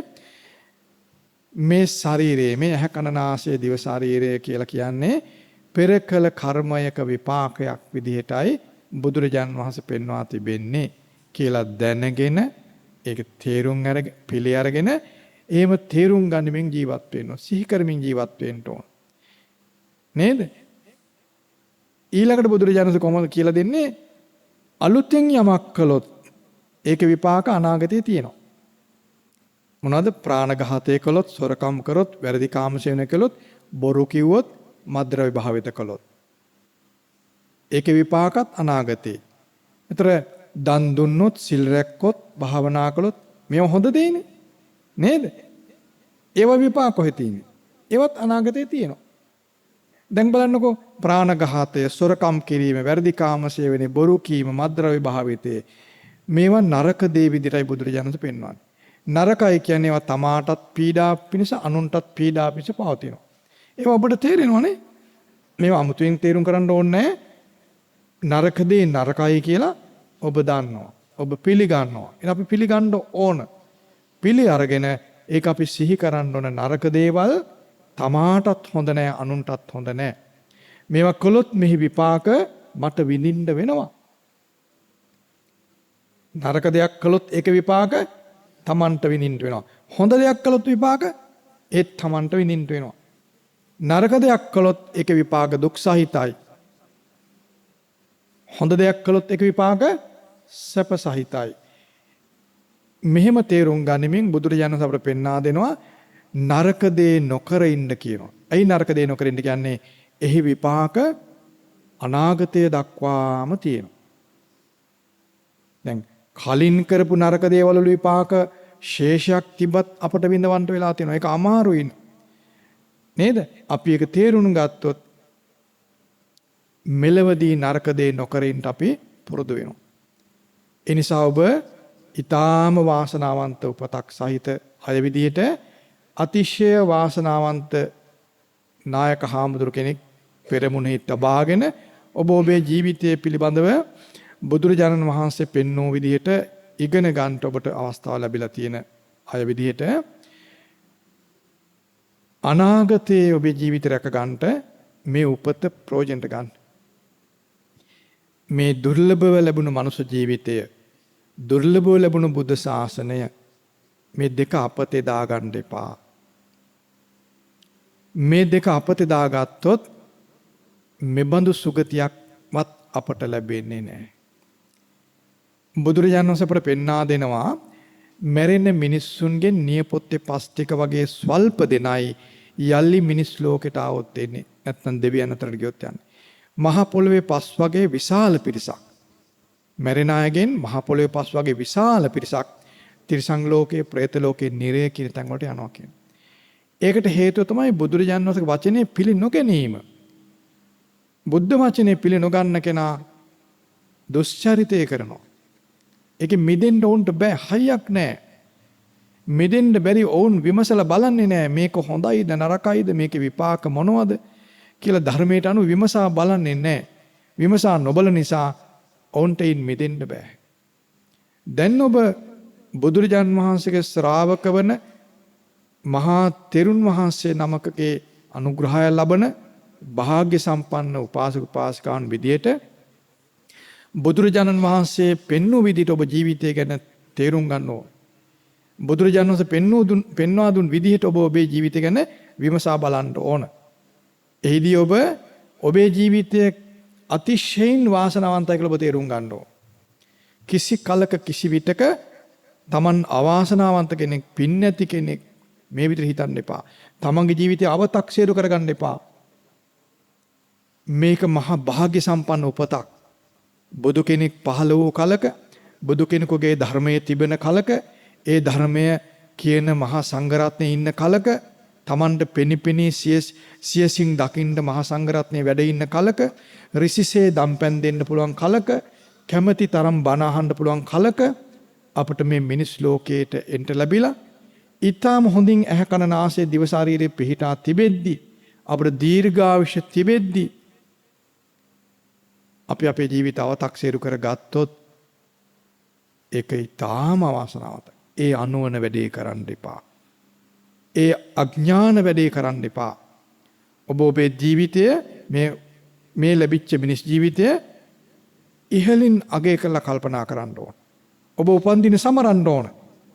මේ ශරීරයේ මේ ඇහැ කන නාසය දිව ශරීරය කියලා කියන්නේ පෙර කළ කර්මයක විපාකයක් විදිහටයි බුදුරජාන් වහන්සේ පෙන්වා තිබෙන්නේ කියලා දැනගෙන ඒක තේරුම් අරගෙන පිළි අරගෙන එහෙම තේරුම් ගනිමින් ජීවත් වෙන්න ඕන. සිහි කරමින් ජීවත් වෙන්න ඕන. නේද? ඊළඟට බුදුරජාණන් වහන්සේ කොහොමද කියලා දෙන්නේ? අලුතෙන් යමක් කළොත් ඒක විපාක අනාගතයේ තියෙනවා. මොනවද? ප්‍රාණඝාතය කළොත්, සොරකම් කරොත්, වැරදි කාම සේවනය කළොත්, බොරු කිව්වොත්, මද්ද්‍රව්‍ය භාවිත කළොත්. ඒකේ විපාකත් අනාගතේ. ඒතර දන් දුන්නොත්, සිල් රැක්කොත්, භාවනා කළොත් මේවා හොඳ දෙයිනේ. නේද? ඒවා විපාක කොහෙ තියෙන්නේ? ඒවත් අනාගතේ තියෙනවා. දැන් බලන්නකෝ ප්‍රාණඝාතය, සොරකම් කිරීම, වැරදි කාම සේවනය, බොරු කීම, මද්ද්‍රව්‍ය භාවිතය මේවා නරක දේ විදිහටයි බුදුරජාණන් වහන්සේ පෙන්වන්නේ. නරකයි කියන්නේ ඒවා තමාටත් පීඩා පිණිස අනුන්ටත් පීඩා පිණිස පවතිනවා. ඒවා ඔබට තේරෙනවනේ. මේවා අමුතුවෙන් තේරුම් කරන්න ඕනේ නරක දේ නරකයි කියලා ඔබ දන්නවා. ඔබ පිළිගන්නවා. එහෙනම් අපි පිළිගන්න ඕන. පිළි අරගෙන ඒක අපි සිහි කරන්න ඕන නරක දේවල් තමාටත් හොඳ නෑ අනුන්ටත් හොඳ නෑ. මේවා කළොත් මෙහි විපාක මට විඳින්න වෙනවා. නරක දෙයක් කළොත් ඒක විපාක තමන්ට විඳින්න වෙනවා. හොඳ දෙයක් කළොත් විපාක ඒත් තමන්ට විඳින්න වෙනවා. නරක දෙයක් කළොත් ඒක විපාක දුක් සහිතයි. හොඳ දෙයක් කළොත් ඒක විපාක සැප සහිතයි. මෙහෙම තේරුම් ගනිමින් බුදුරජාණන් වහන්සේ අපට පෙන්වා දෙනවා නරක දේ නොකර ඉන්න කියනවා. ඇයි නරක දේ නොකර ඉන්න කියන්නේ? එහි විපාක අනාගතය දක්වාම තියෙනවා. දැන් කලින් කරපු නරක දේවල් වල විපාක ශේෂයක් තිබ්බත් අපට විඳවන්න වෙලා තියෙනවා. ඒක අමාරුයි. නේද? අපි ඒක තේරුම් ගත්තොත් මෙලවදී නරක දේ නොකර ඉන්න අපි පුරුදු වෙනවා. ඒ නිසා ඔබ ඊටාම වාසනාවන්ත උපතක් සහිත අය විදිහට අතිශය වාසනාවන්ත නායක හාමුදුරු කෙනෙක් පෙරමුණෙහි තබාගෙන ඔබ ඔබේ ජීවිතය පිළිබඳව බුදුරජාණන් වහන්සේ පෙන්වූ විදිහට ඉගෙන ගන්නට ඔබට අවස්ථාව ලැබිලා තියෙන අය විදිහට අනාගතයේ ඔබේ ජීවිතය රැක ගන්නට මේ උපත ප්‍රයෝජනට ගන්න. මේ දුර්ලභව ලැබුණු මනුෂ්‍ය ජීවිතය, දුර්ලභව ලැබුණු බුද්ධ ශාසනය, මේ දෙක අපතේ දාගන්න එපා. මේ දෙක අපතේ දාගත්තොත් මෙබඳු සුගතියක්වත් අපට ලැබෙන්නේ නැහැ. බුදුරජාණන් වහන්සේ අපට පෙන්වා දෙනවා මැරෙන මිනිස්සුන්ගෙන් නියපොත්තේ පස් ටික වගේ ස්වල්ප දෙනයි යල්ලි මිනිස් ලෝකෙට ආවොත් එන්නේ. නැත්නම් දෙවියන් අතරට ගියොත් යන්නේ. මහ පොළොවේ පස් වගේ විශාල පිරිසක්. මැරෙන අයගෙන් මහ පොළොවේ පස් වගේ විශාල පිරිසක් තිරිසන් ලෝකේ, ප්‍රේත ලෝකේ, නිරය කියන තැන් වලට යනවා කියන්නේ. ඒකට හේතුව තමයි බුදුරජාණන් වහන්සේගේ වචනේ පිළි නොගැනීම. බුද්ධ වචනේ පිළි නොගන්න කෙනා දුෂ්චරිතය කරනවා. ඒකෙ මිදෙන්න ඔවුන්ට බෑ, හයියක් නෑ. මිදෙන්න බැරි ඔවුන් විමසලා බලන්නේ නෑ මේක හොඳයිද නරකයිද, මේකේ විපාක මොනවද කියලා ධර්මයට අනුව විමසා බලන්නේ නෑ. විමසා නොබල නිසා ඔවුන්ට ඉන් මිදෙන්න බෑ. දැන් ඔබ බුදුරජාන් වහන්සේගේ ශ්‍රාවක වන මහා තෙරුන් වහන්සේ නමකගේ අනුග්‍රහය ලබන භාග්‍ය සම්පන්න උපාසක උපාසිකාවන් විදියට බුදුරජාණන් වහන්සේ පෙන්වූ විදිහට ඔබ ජීවිතය ගැන තේරුම් ගන්න ඕන. බුදුරජාණන් වහන්සේ පෙන්වා දුන් විදිහට ඔබ ඔබේ ජීවිතය ගැන විමසා බලන්න ඕන. එහිදී ඔබ ඔබේ ජීවිතය අතිශයින් වාසනාවන්තයි කියලා ඔබ තේරුම් ගන්න ඕන. කිසි කලක කිසි විටක තමන් අවාසනාවන්ත කෙනෙක්, පින් නැති කෙනෙක් මේ විදිහට හිතන්න එපා. තමන්ගේ ජීවිතය අවතක්සේරු කරගන්න එපා. මේක මහා භාග්‍ය සම්පන්න උපතක්. බුදු කෙනෙක් පහළ වූ කලක, බුදු කෙනෙකුගේ ධර්මයේ තිබෙන කලක, ඒ ධර්මය කියන මහා සංඝරත්නයේ ඉන්න කලක, තමන්ට පෙනිපෙනී සියසින් දකින්න මහා සංඝරත්නයේ වැඩ ඉන්න කලක, ඍෂිසේ දම්පැන් දෙන්න පුළුවන් කලක, කැමැති තරම් බණ අහන්න පුළුවන් කලක අපට මේ මිනිස් ලෝකයට එන්න ලැබිලා ඊටාම හොඳින් ඇහැ කන නාසය දිව ශරීරය පිහිටා තිබෙද්දි, අපට දීර්ඝායුෂ තිබෙද්දි අපි අපේ ජීවිත අවතක්සේරු කරගත්තොත් ඒක ඊටාම අවාසනාවන්තයි. ඒ අනුවන වැඩේ කරන්න එපා. ඒ අඥාන වැඩේ කරන්න එපා. ඔබ ඔබේ ජීවිතය මේ ලැබිච්ච මිනිස් ජීවිතය ඉහළින් අගය කරලා කල්පනා කරන්න ඕන. ඔබ උපන් දින සමරන්න ඕන.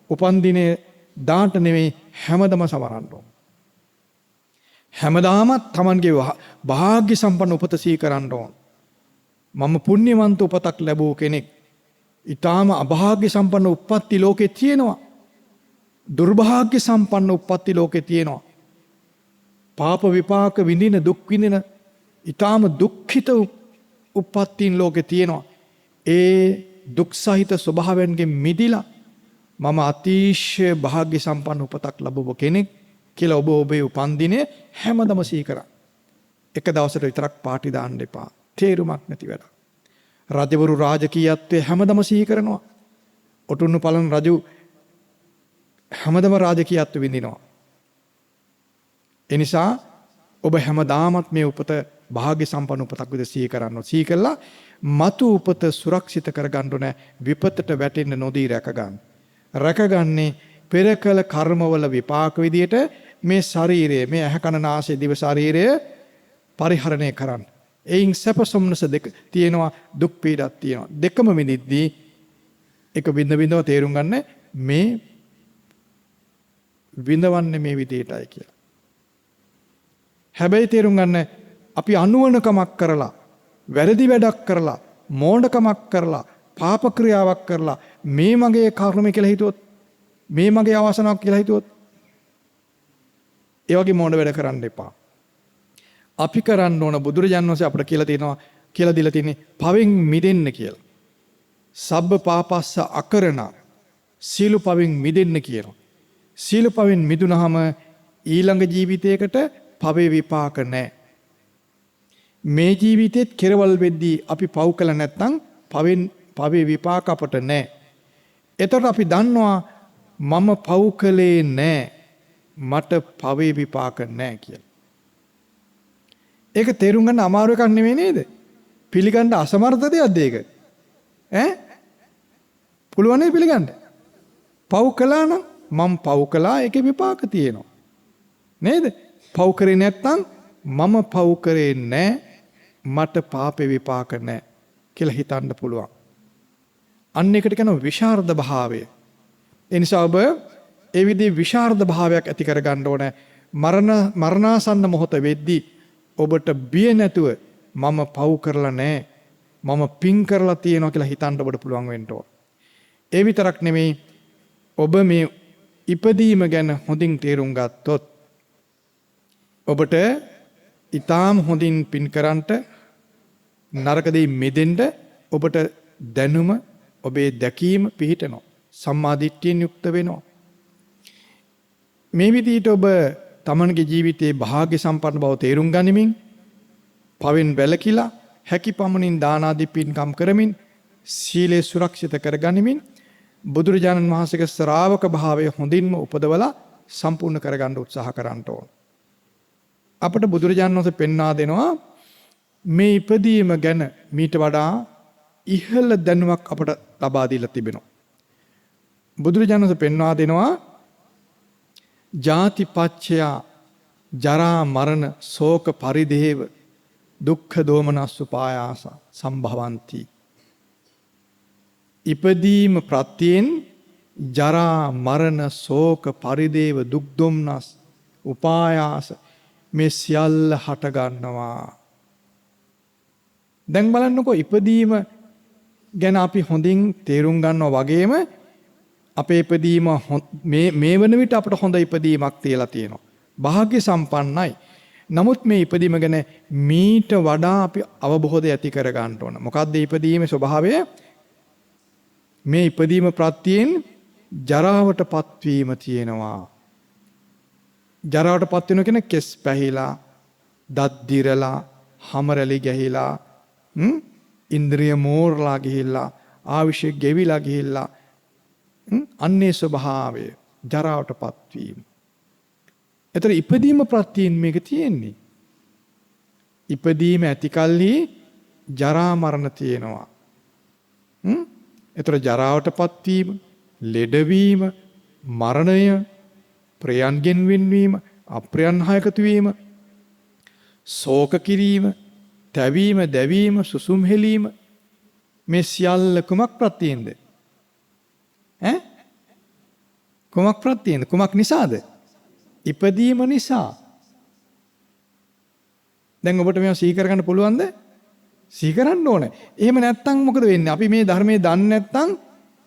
උපන් දිනේ දාට නෙවෙයි හැමදම සමරන්න ඕන. හැමදාමත් තමන්ගේ භාග්‍ය සම්පන්න උපත සිහි කරන්න ඕන. මම පුණ්‍යවන්ත උපතක් ලැබූ කෙනෙක්. ඊටාම අභාග්‍ය සම්පන්න උප්පත්ති ලෝකේ තියෙනවා. දුර්භාග්‍ය සම්පන්න උප්පත්ති ලෝකේ තියෙනවා. පාප විපාක විඳින දුක් විඳින ඊටාම දුක්ඛිත උප්පත්තීන් ලෝකේ තියෙනවා. ඒ දුක් සහිත ස්වභාවයන්ගෙන් මිදිලා මම අතිශය භාග්‍ය සම්පන්න උපතක් ලැබුව කෙනෙක් කියලා ඔබ ඔබේ උපන්දිනය හැමදම සිහි කරා. එක දවසට විතරක් පාටි දාන්න එපා. තේරුමක් නැති වැඩක්. රජවරු රාජකීයත්වයේ හැමදම සිහි කරනවා. ඔටුන්නු පලන රජු හැමදම රාජකීයත්ව විඳිනවා. ඒ නිසා ඔබ හැමදාමත් මේ උපත භාග්‍ය සම්පන්න උපතක් විදිහට සිහි කරන්න ඕන. සිහි කළා මතු උපත සුරක්ෂිත කරගන්න ඕන. විපතට වැටෙන්න නොදී රැකගන්න. රැකගන්නේ පෙර කළ කර්මවල විපාක විදියට මේ ශරීරය, මේ ඇහැ කන නාසය දිව ශරීරය පරිහරණය කරන්න. එයින් සැප සොම්නස දෙක තියෙනවා, දුක් පීඩක් තියෙනවා. දෙකම විඳිද්දී එක විඳ විඳව තේරුම් ගන්න මේ විඳවන්නේ මේ විදියටයි කියලා. හැබැයි තේරුම් ගන්න අපි අනුවණකමක් කරලා, වැරදි වැඩක් කරලා, මෝඩකමක් කරලා, පාප ක්‍රියාවක් කරලා මේ මගේ කර්මය කියලා හිතුවොත්, මේ මගේ අවාසනාවක් කියලා හිතුවොත්, ඒ වගේ මෝඩ වැඩ කරන්න එපා. අපි කරන්න ඕන බුදුරජාන් වහන්සේ අපට කියලා තියෙනවා, කියලා දීලා තියෙන්නේ පවෙන් මිදෙන්න කියලා. සබ්බ පාපස්ස අකරණ, සීල පවෙන් මිදෙන්න කියනවා. සීල පවෙන් මිදුනහම ඊළඟ ජීවිතයකට පවේ විපාක නැහැ. මේ ජීවිතේත් කෙරවල් වෙද්දී අපි පව් කළ නැත්නම් පවේ විපාක අපට නැහැ. එතකොට අපි දන්නවා මම පව් කළේ නැහැ, මට පවේ විපාක නැහැ කියලා. ඒක තේරුම් ගන්න අමාරු එකක් නෙමෙයි නේද? පිළිගන්න අසමර්ථ දෙයක්ද ඒක? ඈ? පුළුවන් නේ පිළිගන්න? පව් කළා නම් මම පව් කළා, ඒකේ විපාක තියෙනවා. නේද? පව් කරේ නැත්නම් මම පව් කරේ නෑ, මට පාපේ විපාක නෑ කියලා හිතන්න පුළුවන්. අන්න ඒකට කියනවා විශාරද භාවය. ඒ නිසා ඔබ ඒ විදිහේ විශාරද භාවයක් ඇති කරගන්න ඕනේ. මරණාසන්න මොහොත වෙද්දී ඔබට බිය නැතුව මම පව් කරලා නෑ, මම පින් කරලා තියෙනවා කියලා හිතන්න ඔබට පුළුවන් වෙන්න ඕන. ඒ විතරක් නෙමෙයි, ඔබ මේ ඉපදීම ගැන හොඳින් තේරුම් ගත්තොත් ඔබට ඊටාම් හොඳින් පින් කරන්ට, නරක දෙයින් මිදෙන්න ඔබට දැනුම, ඔබේ දැකීම පිහිටනවා. සම්මා දිට්ඨියෙන් යුක්ත වෙනවා. මේ විදිහට ඔබ තමන්ගේ ජීවිතයේ භාග්‍ය සම්පන්න බව තේරුම් ගනිමින්, පවෙන් වැළකීලා, හැකි පමණින් දාන ආදී පින්කම් කරමින්, සීලය සුරක්ෂිත කරගනිමින් බුදුරජාණන් වහන්සේගේ ශ්‍රාවක භාවය හොඳින්ම උපදවලා සම්පූර්ණ කරගන්න උත්සාහ කරන්න ඕන. අපට බුදුරජාණන් වහන්සේ පෙන්වා දෙනවා මේ ඉපදීම ගැන මීට වඩා ඉහළ දැනුමක් අපට ලබා දීලා තිබෙනවා. බුදුරජාණන් වහන්සේ පෙන්වා දෙනවා ජාති පච්චයා ජරා මරණ ශෝක පරිදේව දුක්ඛ දෝමනස්සුපායාස සම්භවಂತಿ. ඉපදීම ප්‍රත්‍යයෙන් ජරා මරණ ශෝක පරිදේව දුක් දුම්නස් උපායාස මේ සියල්ල හට ගන්නවා. දැන් බලන්නකෝ, ඉපදීම ගැන අපි හොඳින් තේරුම් ගන්නවා වගේම අපේ ඉපදීම මේ වන විට අපට හොඳ ඉපදීමක් තියලා තියෙනවා. භාග්‍ය සම්පන්නයි. නමුත් මේ ඉපදීම ගැන මීට වඩා අපි අවබෝධය ඇති කර ගන්න ඕන. මොකද්ද ඉපදීමේ ස්වභාවය? මේ ඉපදීම ප්‍රත්‍යයෙන් ජරාවට පත්වීම තියෙනවා. ජරාවට පත් වෙනවා කියන්නේ කෙස් පැහිලා, දත් දිරලා, හම රැලි ගැහිලා, ඉන්ද්‍රිය මෝරලා ගිහිල්ලා, ආවිෂය ගෙවිලා ගිහිල්ලා, අන්නේ ස්වභාවය ජරාවට පත්වීම. එතන ඉපදීම ප්‍රත්‍යයෙන් මේක තියෙන්නේ. ඉපදීම ඇති කල්හි ජරා මරණ තියෙනවා. එතන ජරාවට පත්වීම, ලෙඩවීම, මරණය, ප්‍රියන්ගෙන් වෙන්වීම, අප්‍රියන් හා එකතු වීම, ශෝක කිරීම, තැවීම, දැවීම, සුසුම් හෙලීම මේ සියල්ල කුමක් ප්‍රත්‍යයෙන්ද? ඈ? කුමක් ප්‍රත්‍යයෙන්ද? කුමක් නිසාද? ඉපදීම නිසා. දැන් ඔබට මේවා සිහි කරගන්න පුළුවන්ද? සිහි කරන්න ඕනේ. එහෙම නැත්තම් මොකද වෙන්නේ? අපි මේ ධර්මයේ දන්නේ නැත්තම්,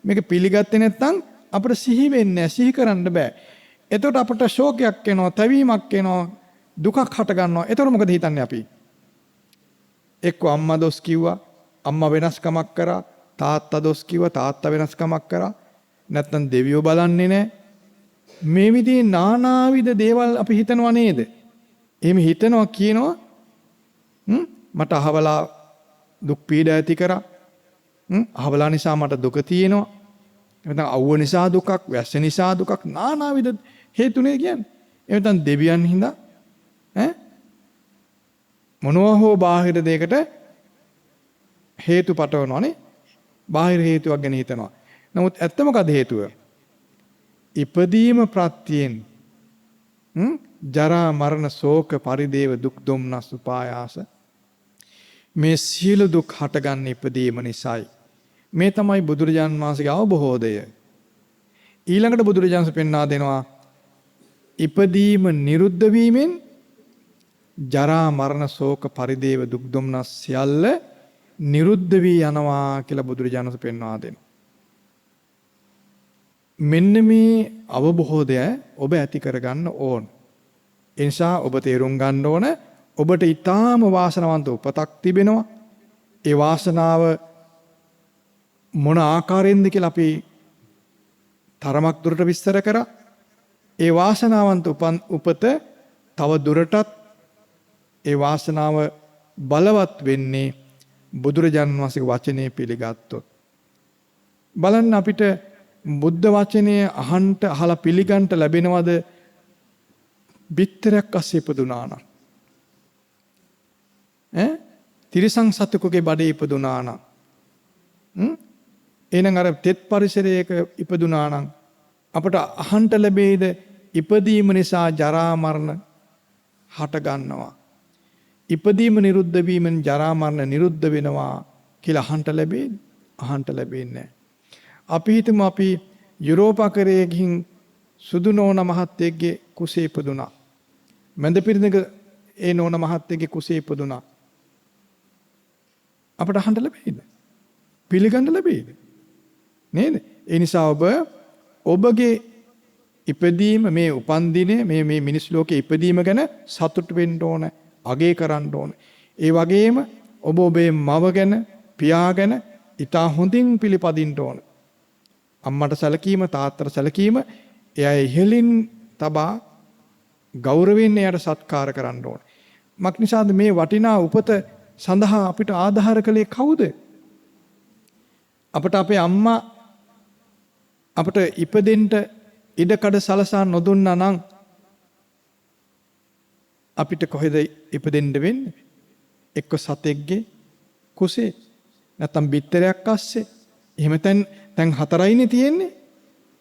මේක පිළිගත්තේ නැත්තම් අපිට සිහි වෙන්නේ නැහැ, සිහි කරන්න බෑ. එතකොට අපට ශෝකයක් එනවා, තැවීමක් එනවා, දුකක් හට ගන්නවා. එතකොට මොකද හිතන්නේ අපි? එක්ක අම්මා දොස් කිව්වා, අම්මා වෙනස්කමක් කරා, තාත්තා දොස් කිව්වා, තාත්තා වෙනස්කමක් කරා, නැත්තම් දෙවියෝ බලන්නේ නැහැ. මේ විදිහේ නානාවිද දේවල් අපි හිතනවා නේද? එහෙම හිතනවා කියනවා, මට අහවලා දුක් පීඩා ඇති කරා, අහවලා නිසා මට දුක තියෙනවා, එහෙම නැත්නම් අවුව නිසා දුකක්, වැස්ස නිසා දුකක්, නානාවිද හේතු නේ කියන්නේ. එහෙම නැත්නම් දෙවියන් හින්දා ඈ මොනවා හෝ බාහිර දෙයකට හේතු පටවනවානේ. බාහිර හේතුවක් ගැන හිතනවා. නමුත් ඇත්ත මොකද හේතුව? ඉපදීම ප්‍රත්‍යයෙන් ජරා මරණ ශෝක පරිදේව දුක් දුම්නස් උපායාස මේ සියලු දුක් හටගන්නේ ඉපදීම නිසායි. මේ තමයි බුදුරජාන් වහන්සේගේ අවබෝධය. ඊළඟට බුදුරජාන් වහන්සේ පෙන්වා දෙනවා ඉපදීම නිරුද්ධ වීමෙන් ජරා මරණ ශෝක පරිදේව දුක් දුම්නස් සියල්ල නිරුද්ධ වී යනවා කියලා බුදුරජාණන් වහන්සේ පෙන්වා දෙනවා. මෙන්න මේ අවබෝධය ඔබ ඇති කරගන්න ඕන. ඒ නිසා ඔබ තේරුම් ගන්න ඕන ඔබට ඊටාම වාසනාවන්ත උපතක් තිබෙනවා. ඒ වාසනාව මොන ආකාරයෙන්ද කියලා අපි තරමක් දුරට විස්තර කරා. ඒ වාසනාවන්ත උපත තව දුරටත් ඒ වාසනාව බලවත් වෙන්නේ බුදුරජාණන් වහන්සේගේ වචනේ පිළිගත්තොත්. බලන්න අපිට බුද්ධ වචනය අහන්ට අහලා පිළිගන්න ලැබෙනවද බිත්තරයක් අස්සේ ඉපදුනා නම්? ඈ තිරිසන් සතෙකුගේ බඩේ ඉපදුනා නම්, එහෙනම් අර තෙත් පරිසරයක ඉපදුනා නම් අපට අහන්ට ලැබෙයිද ඉපදීම නිසා ජරා මරණ හට ගන්නවා, ඉපදීම නිරුද්ධ වීමෙන් ජරා මරණ නිරුද්ධ වෙනවා කියලා අහන්ට ලැබෙයිද? අහන්ට ලැබෙන්නේ නැහැ. අපි හිතමු අපි යුරෝප අකරයේ ගිහින් සුදු නෝන මහත්තයෙක්ගේ කුසේ ඉපදුනා. මැද පිරිඳක ඒ නෝන මහත්තයෙක්ගේ කුසේ ඉපදුනා. අපට අහන්න ලැබෙයිද? පිළිගන්න ලැබෙයිද? නේද? ඒ නිසා ඔබ ඔබගේ ඉපදීම මේ උපන් දිනය මේ මේ මිනිස් ලෝකේ ඉපදීම ගැන සතුටු වෙන්න ඕන, අගය කරන්න ඕන. ඒ වගේම ඔබ ඔබේ මව ගැන, පියා ගැන ඉතා හොඳින් පිළිපදින්න ඕන. අම්මට සැලකීම, තාත්තට සැලකීම, එයා ඉහළින් තබා ගෞරවයෙන් එයාට සත්කාර කරන්න ඕන. මක් නිසාද මේ වටිනා උපත සඳහා අපිට ආධාර කළේ කවුද? අපට අපේ අම්මා අපට ඉපදෙන්න ඉඩකඩ සලසා නොදුන්නා නම් අපිට කොහෙද ඉපදෙන්න වෙන්නේ? එක්ක සතෙක්ගේ කුසේ, නැත්තම් බිත්තරයක් අස්සේ. එහෙම තැන් හතරයිනේ තියෙන්නේ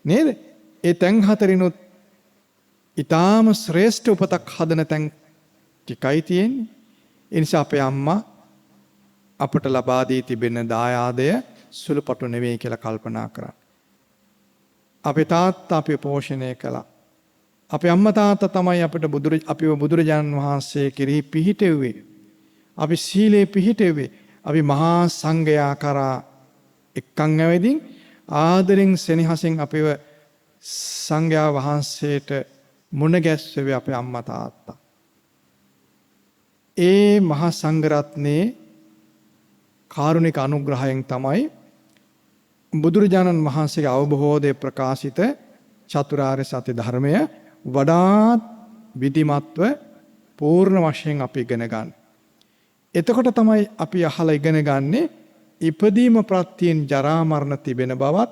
නේද? ඒ තැන් හතරිනුත් ඊටාම ශ්‍රේෂ්ඨ උපතක් හදන තැන් ටිකයි තියෙන්නේ. ඒ නිසා අපේ අම්මා අපට ලබා දී තිබෙන දායාදය සුළුපටු නෙවෙයි කියලා කල්පනා කරන්න. අපේ තාත්තා අපිව පෝෂණය කළා. අපේ අම්මා තාත්තා තමයි අපිට අපිව බුදුරජාණන් වහන්සේ කෙරෙහි පිහිටෙව්වේ. අපි සීලේ පිහිටෙව්වේ. අපි මහා සංඝයා කරා එක්කන් ඇවිදින් ආදරෙන් සෙනෙහසෙන් අපිව සංඝයා වහන්සේට මුණ ගැස්සුවේ අපේ අම්මා තාත්තා. ඒ මහා සංඝරත්නයේ කාරුණික අනුග්‍රහයෙන් තමයි බුදුරජාණන් වහන්සේගේ අවබෝධය ප්‍රකාශිත චතුරාර්ය සත්‍ය ධර්මය වඩාත් විධිමත්ව පූර්ණ වශයෙන් අපි ඉගෙන ගන්න. එතකොට තමයි අපි අහලා ඉගෙන ගන්නේ ඉපදීම ප්‍රත්‍යයෙන් ජරා මරණ තිබෙන බවත්,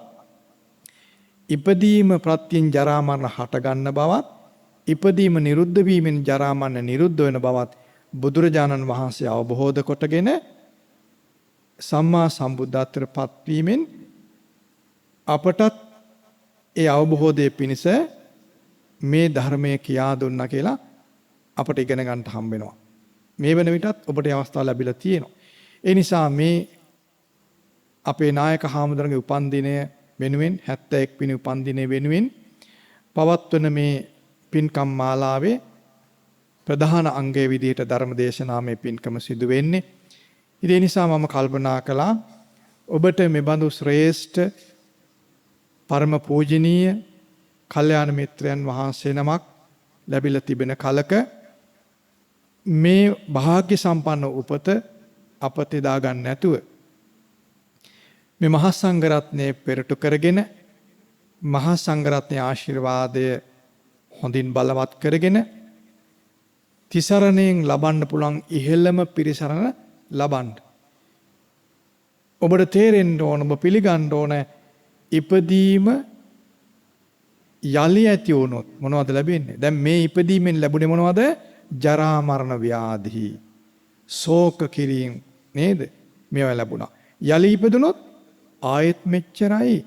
ඉපදීම ප්‍රත්‍යයෙන් ජරා මරණ හට ගන්න බවත්, ඉපදීම නිරුද්ධ වීමෙන් ජරා මරණ නිරුද්ධ වෙන බවත් බුදුරජාණන් වහන්සේ අවබෝධ කොටගෙන සම්මා සම්බුද්ධත්වයට පත්වීමෙන් අපටත් ඒ අවබෝධය පිණිස මේ ධර්මය කියා දුන්නා කියලා අපට ඉගෙන ගන්නට හම්බ වෙනවා. මේ වෙන විටත් ඔබට ඒ අවස්ථාව ලැබිලා තියෙනවා. ඒ නිසා මේ අපේ නායක හාමුදුරන්ගේ උපන්දිනය වෙනුවෙන් 71 වෙනි උපන්දිනය වෙනුවෙන් පවත්වන මේ පින්කම් මාලාවේ ප්‍රධාන අංගය විදිහට ධර්ම දේශනාමය පින්කම සිදු වෙන්නේ. ඉතින් ඒ නිසා මම කල්පනා කළා ඔබට මේ බඳු ශ්‍රේෂ්ඨ පරම පූජනීය කල්යාණ මිත්‍රයන් වහන්සේ නමක් ලැබිලා තිබෙන කලක මේ භාග්‍ය සම්පන්න උපත අපතේ දාගන්න නැතුව මේ මහා සංඝරත්නය පෙරටු කරගෙන මහා සංඝරත්නයේ ආශිර්වාදය හොඳින් බලවත් කරගෙන තිසරණයෙන් ලබන්න පුළුවන් ඉහළම පිරිසරණ ලබන්න. ඔබට තේරෙන්න ඕන, ඔබ පිළිගන්න ඕන ඉපදීම යලි ඇති වුණොත් මොනවද ලැබෙන්නේ? දැන් මේ ඉපදීමෙන් ලැබුණේ මොනවද? ජරා මරණ ව්‍යාධි, ශෝක කිරීම නේද? මේවා ලැබුණා. යලි ඉපදුනොත් ආයෙත් මෙච්චරයි.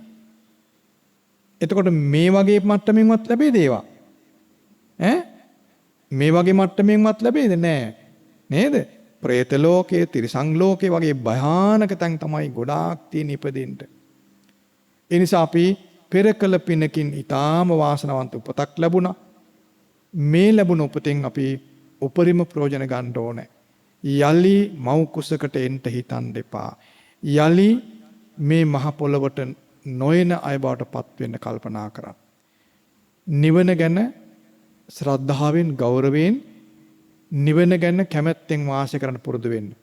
එතකොට මේ වගේ මට්ටමින්වත් ලැබෙයිද ඒවා? ඈ මේ වගේ මට්ටමින්වත් ලැබෙයිද? නෑ. නේද? ප්‍රේත ලෝකයේ, තිරිසන් ලෝකයේ වගේ භයානක තැන් තමයි ගොඩාක් තියෙන ඉපදෙන්න. ඒ නිසා අපි පෙර කළ පිනකින් ඊටාම වාසනාවන්ත උපතක් ලැබුණා. මේ ලැබුණ උපතෙන් අපි උපරිම ප්‍රයෝජන ගන්න ඕනේ. යලි මව් කුසකට එන්න හිතන් එපා. යලි මේ මහ පොළවට නොයන අය බවට පත් වෙන්න කල්පනා කරන්න. නිවන ගැන ශ්‍රද්ධාවෙන්, ගෞරවයෙන්, නිවන ගැන කැමැත්තෙන් වාසය කරන්න පුරුදු වෙන්න.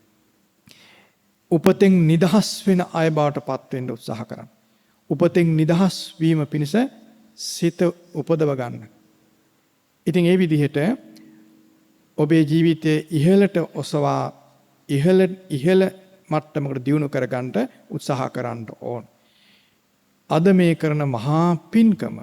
උපතෙන් නිදහස් වෙන අය බවට පත් වෙන්න උත්සාහ කරන්න. උපතෙන් නිදහස් වීම පිණිස සිත උපදව ගන්න. ඉතින් ඒ විදිහට ඔබේ ජීවිතයේ ඉහළට ඔසවා ඉහළ ඉහළ මට්ටමකට දියුණු කරගන්න උත්සාහ කරන්න ඕන. අද මේ කරන මහා පින්කම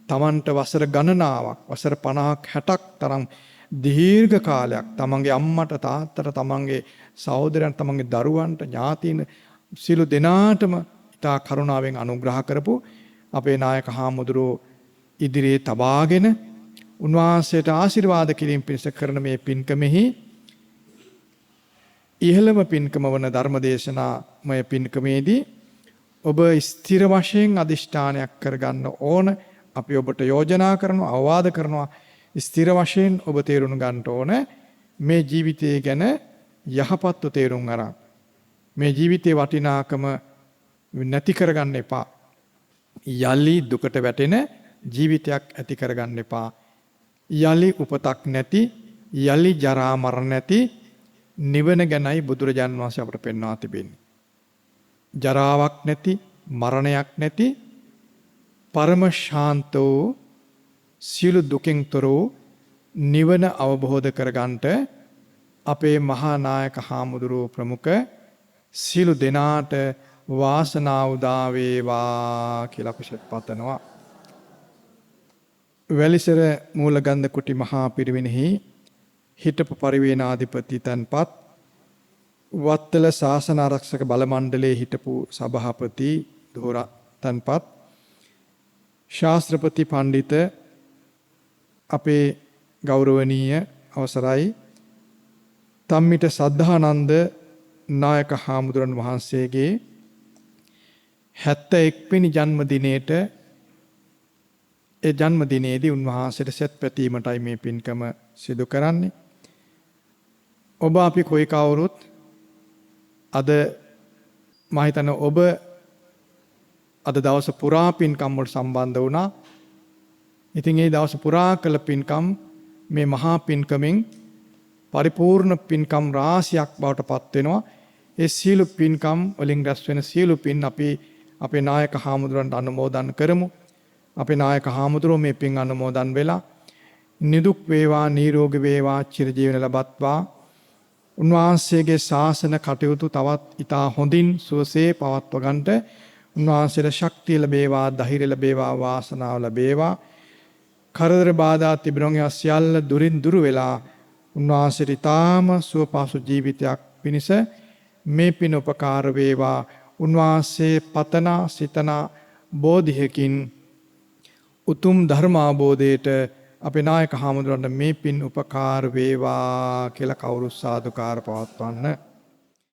තමන්ට වසර ගණනාවක්, වසර 50ක් 60ක් තරම් දීර්ඝ කාලයක් තමන්ගේ අම්මට, තාත්තට, තමන්ගේ සහෝදරයන්ට, තමන්ගේ දරුවන්ට, ඥාතීන් සියලු දෙනාටම ඉතා කරුණාවෙන් අනුග්‍රහ කරපු අපේ නායක හාමුදුරුවෝ ඉදිරියේ තබාගෙන උන්වහන්සේට ආශිර්වාද කිරීම පිණිස කරන මේ පින්කමෙහි ඉහළම පින්කම වන ධර්මදේශනාමය පින්කමේදී ඔබ ස්ථිර වශයෙන් අදිෂ්ඨානයක් කරගන්න ඕන. අපි ඔබට යෝජනා කරනවා, අවවාද කරනවා, ස්ථිර වශයෙන් ඔබ තේරුම් ගන්න ඕන මේ ජීවිතය ගැන යහපත්ව තේරුම් අරන් මේ ජීවිතයේ වටිනාකම නැති කරගන්න එපා. යලි දුකට වැටෙන ජීවිතයක් ඇති කරගන්න එපා. යලි උපතක් නැති, යලි ජරා මරණ නැති නිවන ගැනයි බුදුරජාන් වහන්සේ අපට පෙන්වා තිබෙන්නේ. ජරාවක් නැති, මරණයක් නැති, පරම ශාන්ත වූ, සියලු දුකෙන් තොර වූ නිවන අවබෝධ කරගන්නට අපේ මහා නායක හාමුදුරුවෝ ප්‍රමුඛ සියලු දෙනාට වාසනාව උදා වේවා කියලා අපි පතනවා. වැලිසර මූලගන්ධ කුටි මහා පිරිවෙනෙහි හිටපු පරිවේනාධිපති තන්පත්, වත්තල ශාසන ආරක්ෂක බල මණ්ඩලයේ හිටපු සභාපති ධෝර තන්පත්, ශාස්ත්‍රපති පණ්ඩිත අපේ ගෞරවනීය අවසරයි තම්මිට සද්ධානන්ද නායක හාමුදුරන් වහන්සේගේ 71 වෙනි ජන්මදිනයේට, ඒ ජන්මදිනයේදී උන්වහන්සේට සෙත් පැතීමටයි මේ පින්කම සිදු කරන්නේ. ඔබ අපි කොයි කවුරුත් අද මම හිතන්නේ ඔබ අද දවස පුරා පින්කම් වලට සම්බන්ධ වුණා. ඉතින් ඒ දවස පුරා කළ පින්කම් මේ මහා පින්කමින් පරිපූර්ණ පින්කම් රාශියක් බවට පත් වෙනවා. ඒ සියලු පින්කම් වලින් රැස් වෙන සියලු පින් අපි අපේ නායක හාමුදුරන්ට අනුමෝදන් කරමු. අපේ නායක හාමුදුරුවෝ මේ පින් අනුමෝදන් වෙලා නිදුක් වේවා, නිරෝගී වේවා, චිරජීවන ලබත්වා. උන්වහන්සේගේ ශාසන කටයුතු තවත් ඉතා හොඳින් සුවසේ පවත්ව ගන්නට උන්වහන්සේට ශක්තිය ලැබේවා, ධෛර්යය ලැබේවා, වාසනාව ලැබේවා. කරදර බාධා තිබුණොත් ඒවා සියල්ල දුරින් දුරු වෙලා උන්වහන්සේට ඉතාම සුව පහසු ජීවිතයක් පිණිස මේ පින උපකාර වේවා. උන්වහන්සේ පතනා සිතනා බෝධියකින් උතුම් ධර්ම අවබෝධයට අපේ නායක හාමුදුරන්ට මේ පින් උපකාර වේවා කියලා කවුරු සාදුකාර පවත්වන්න.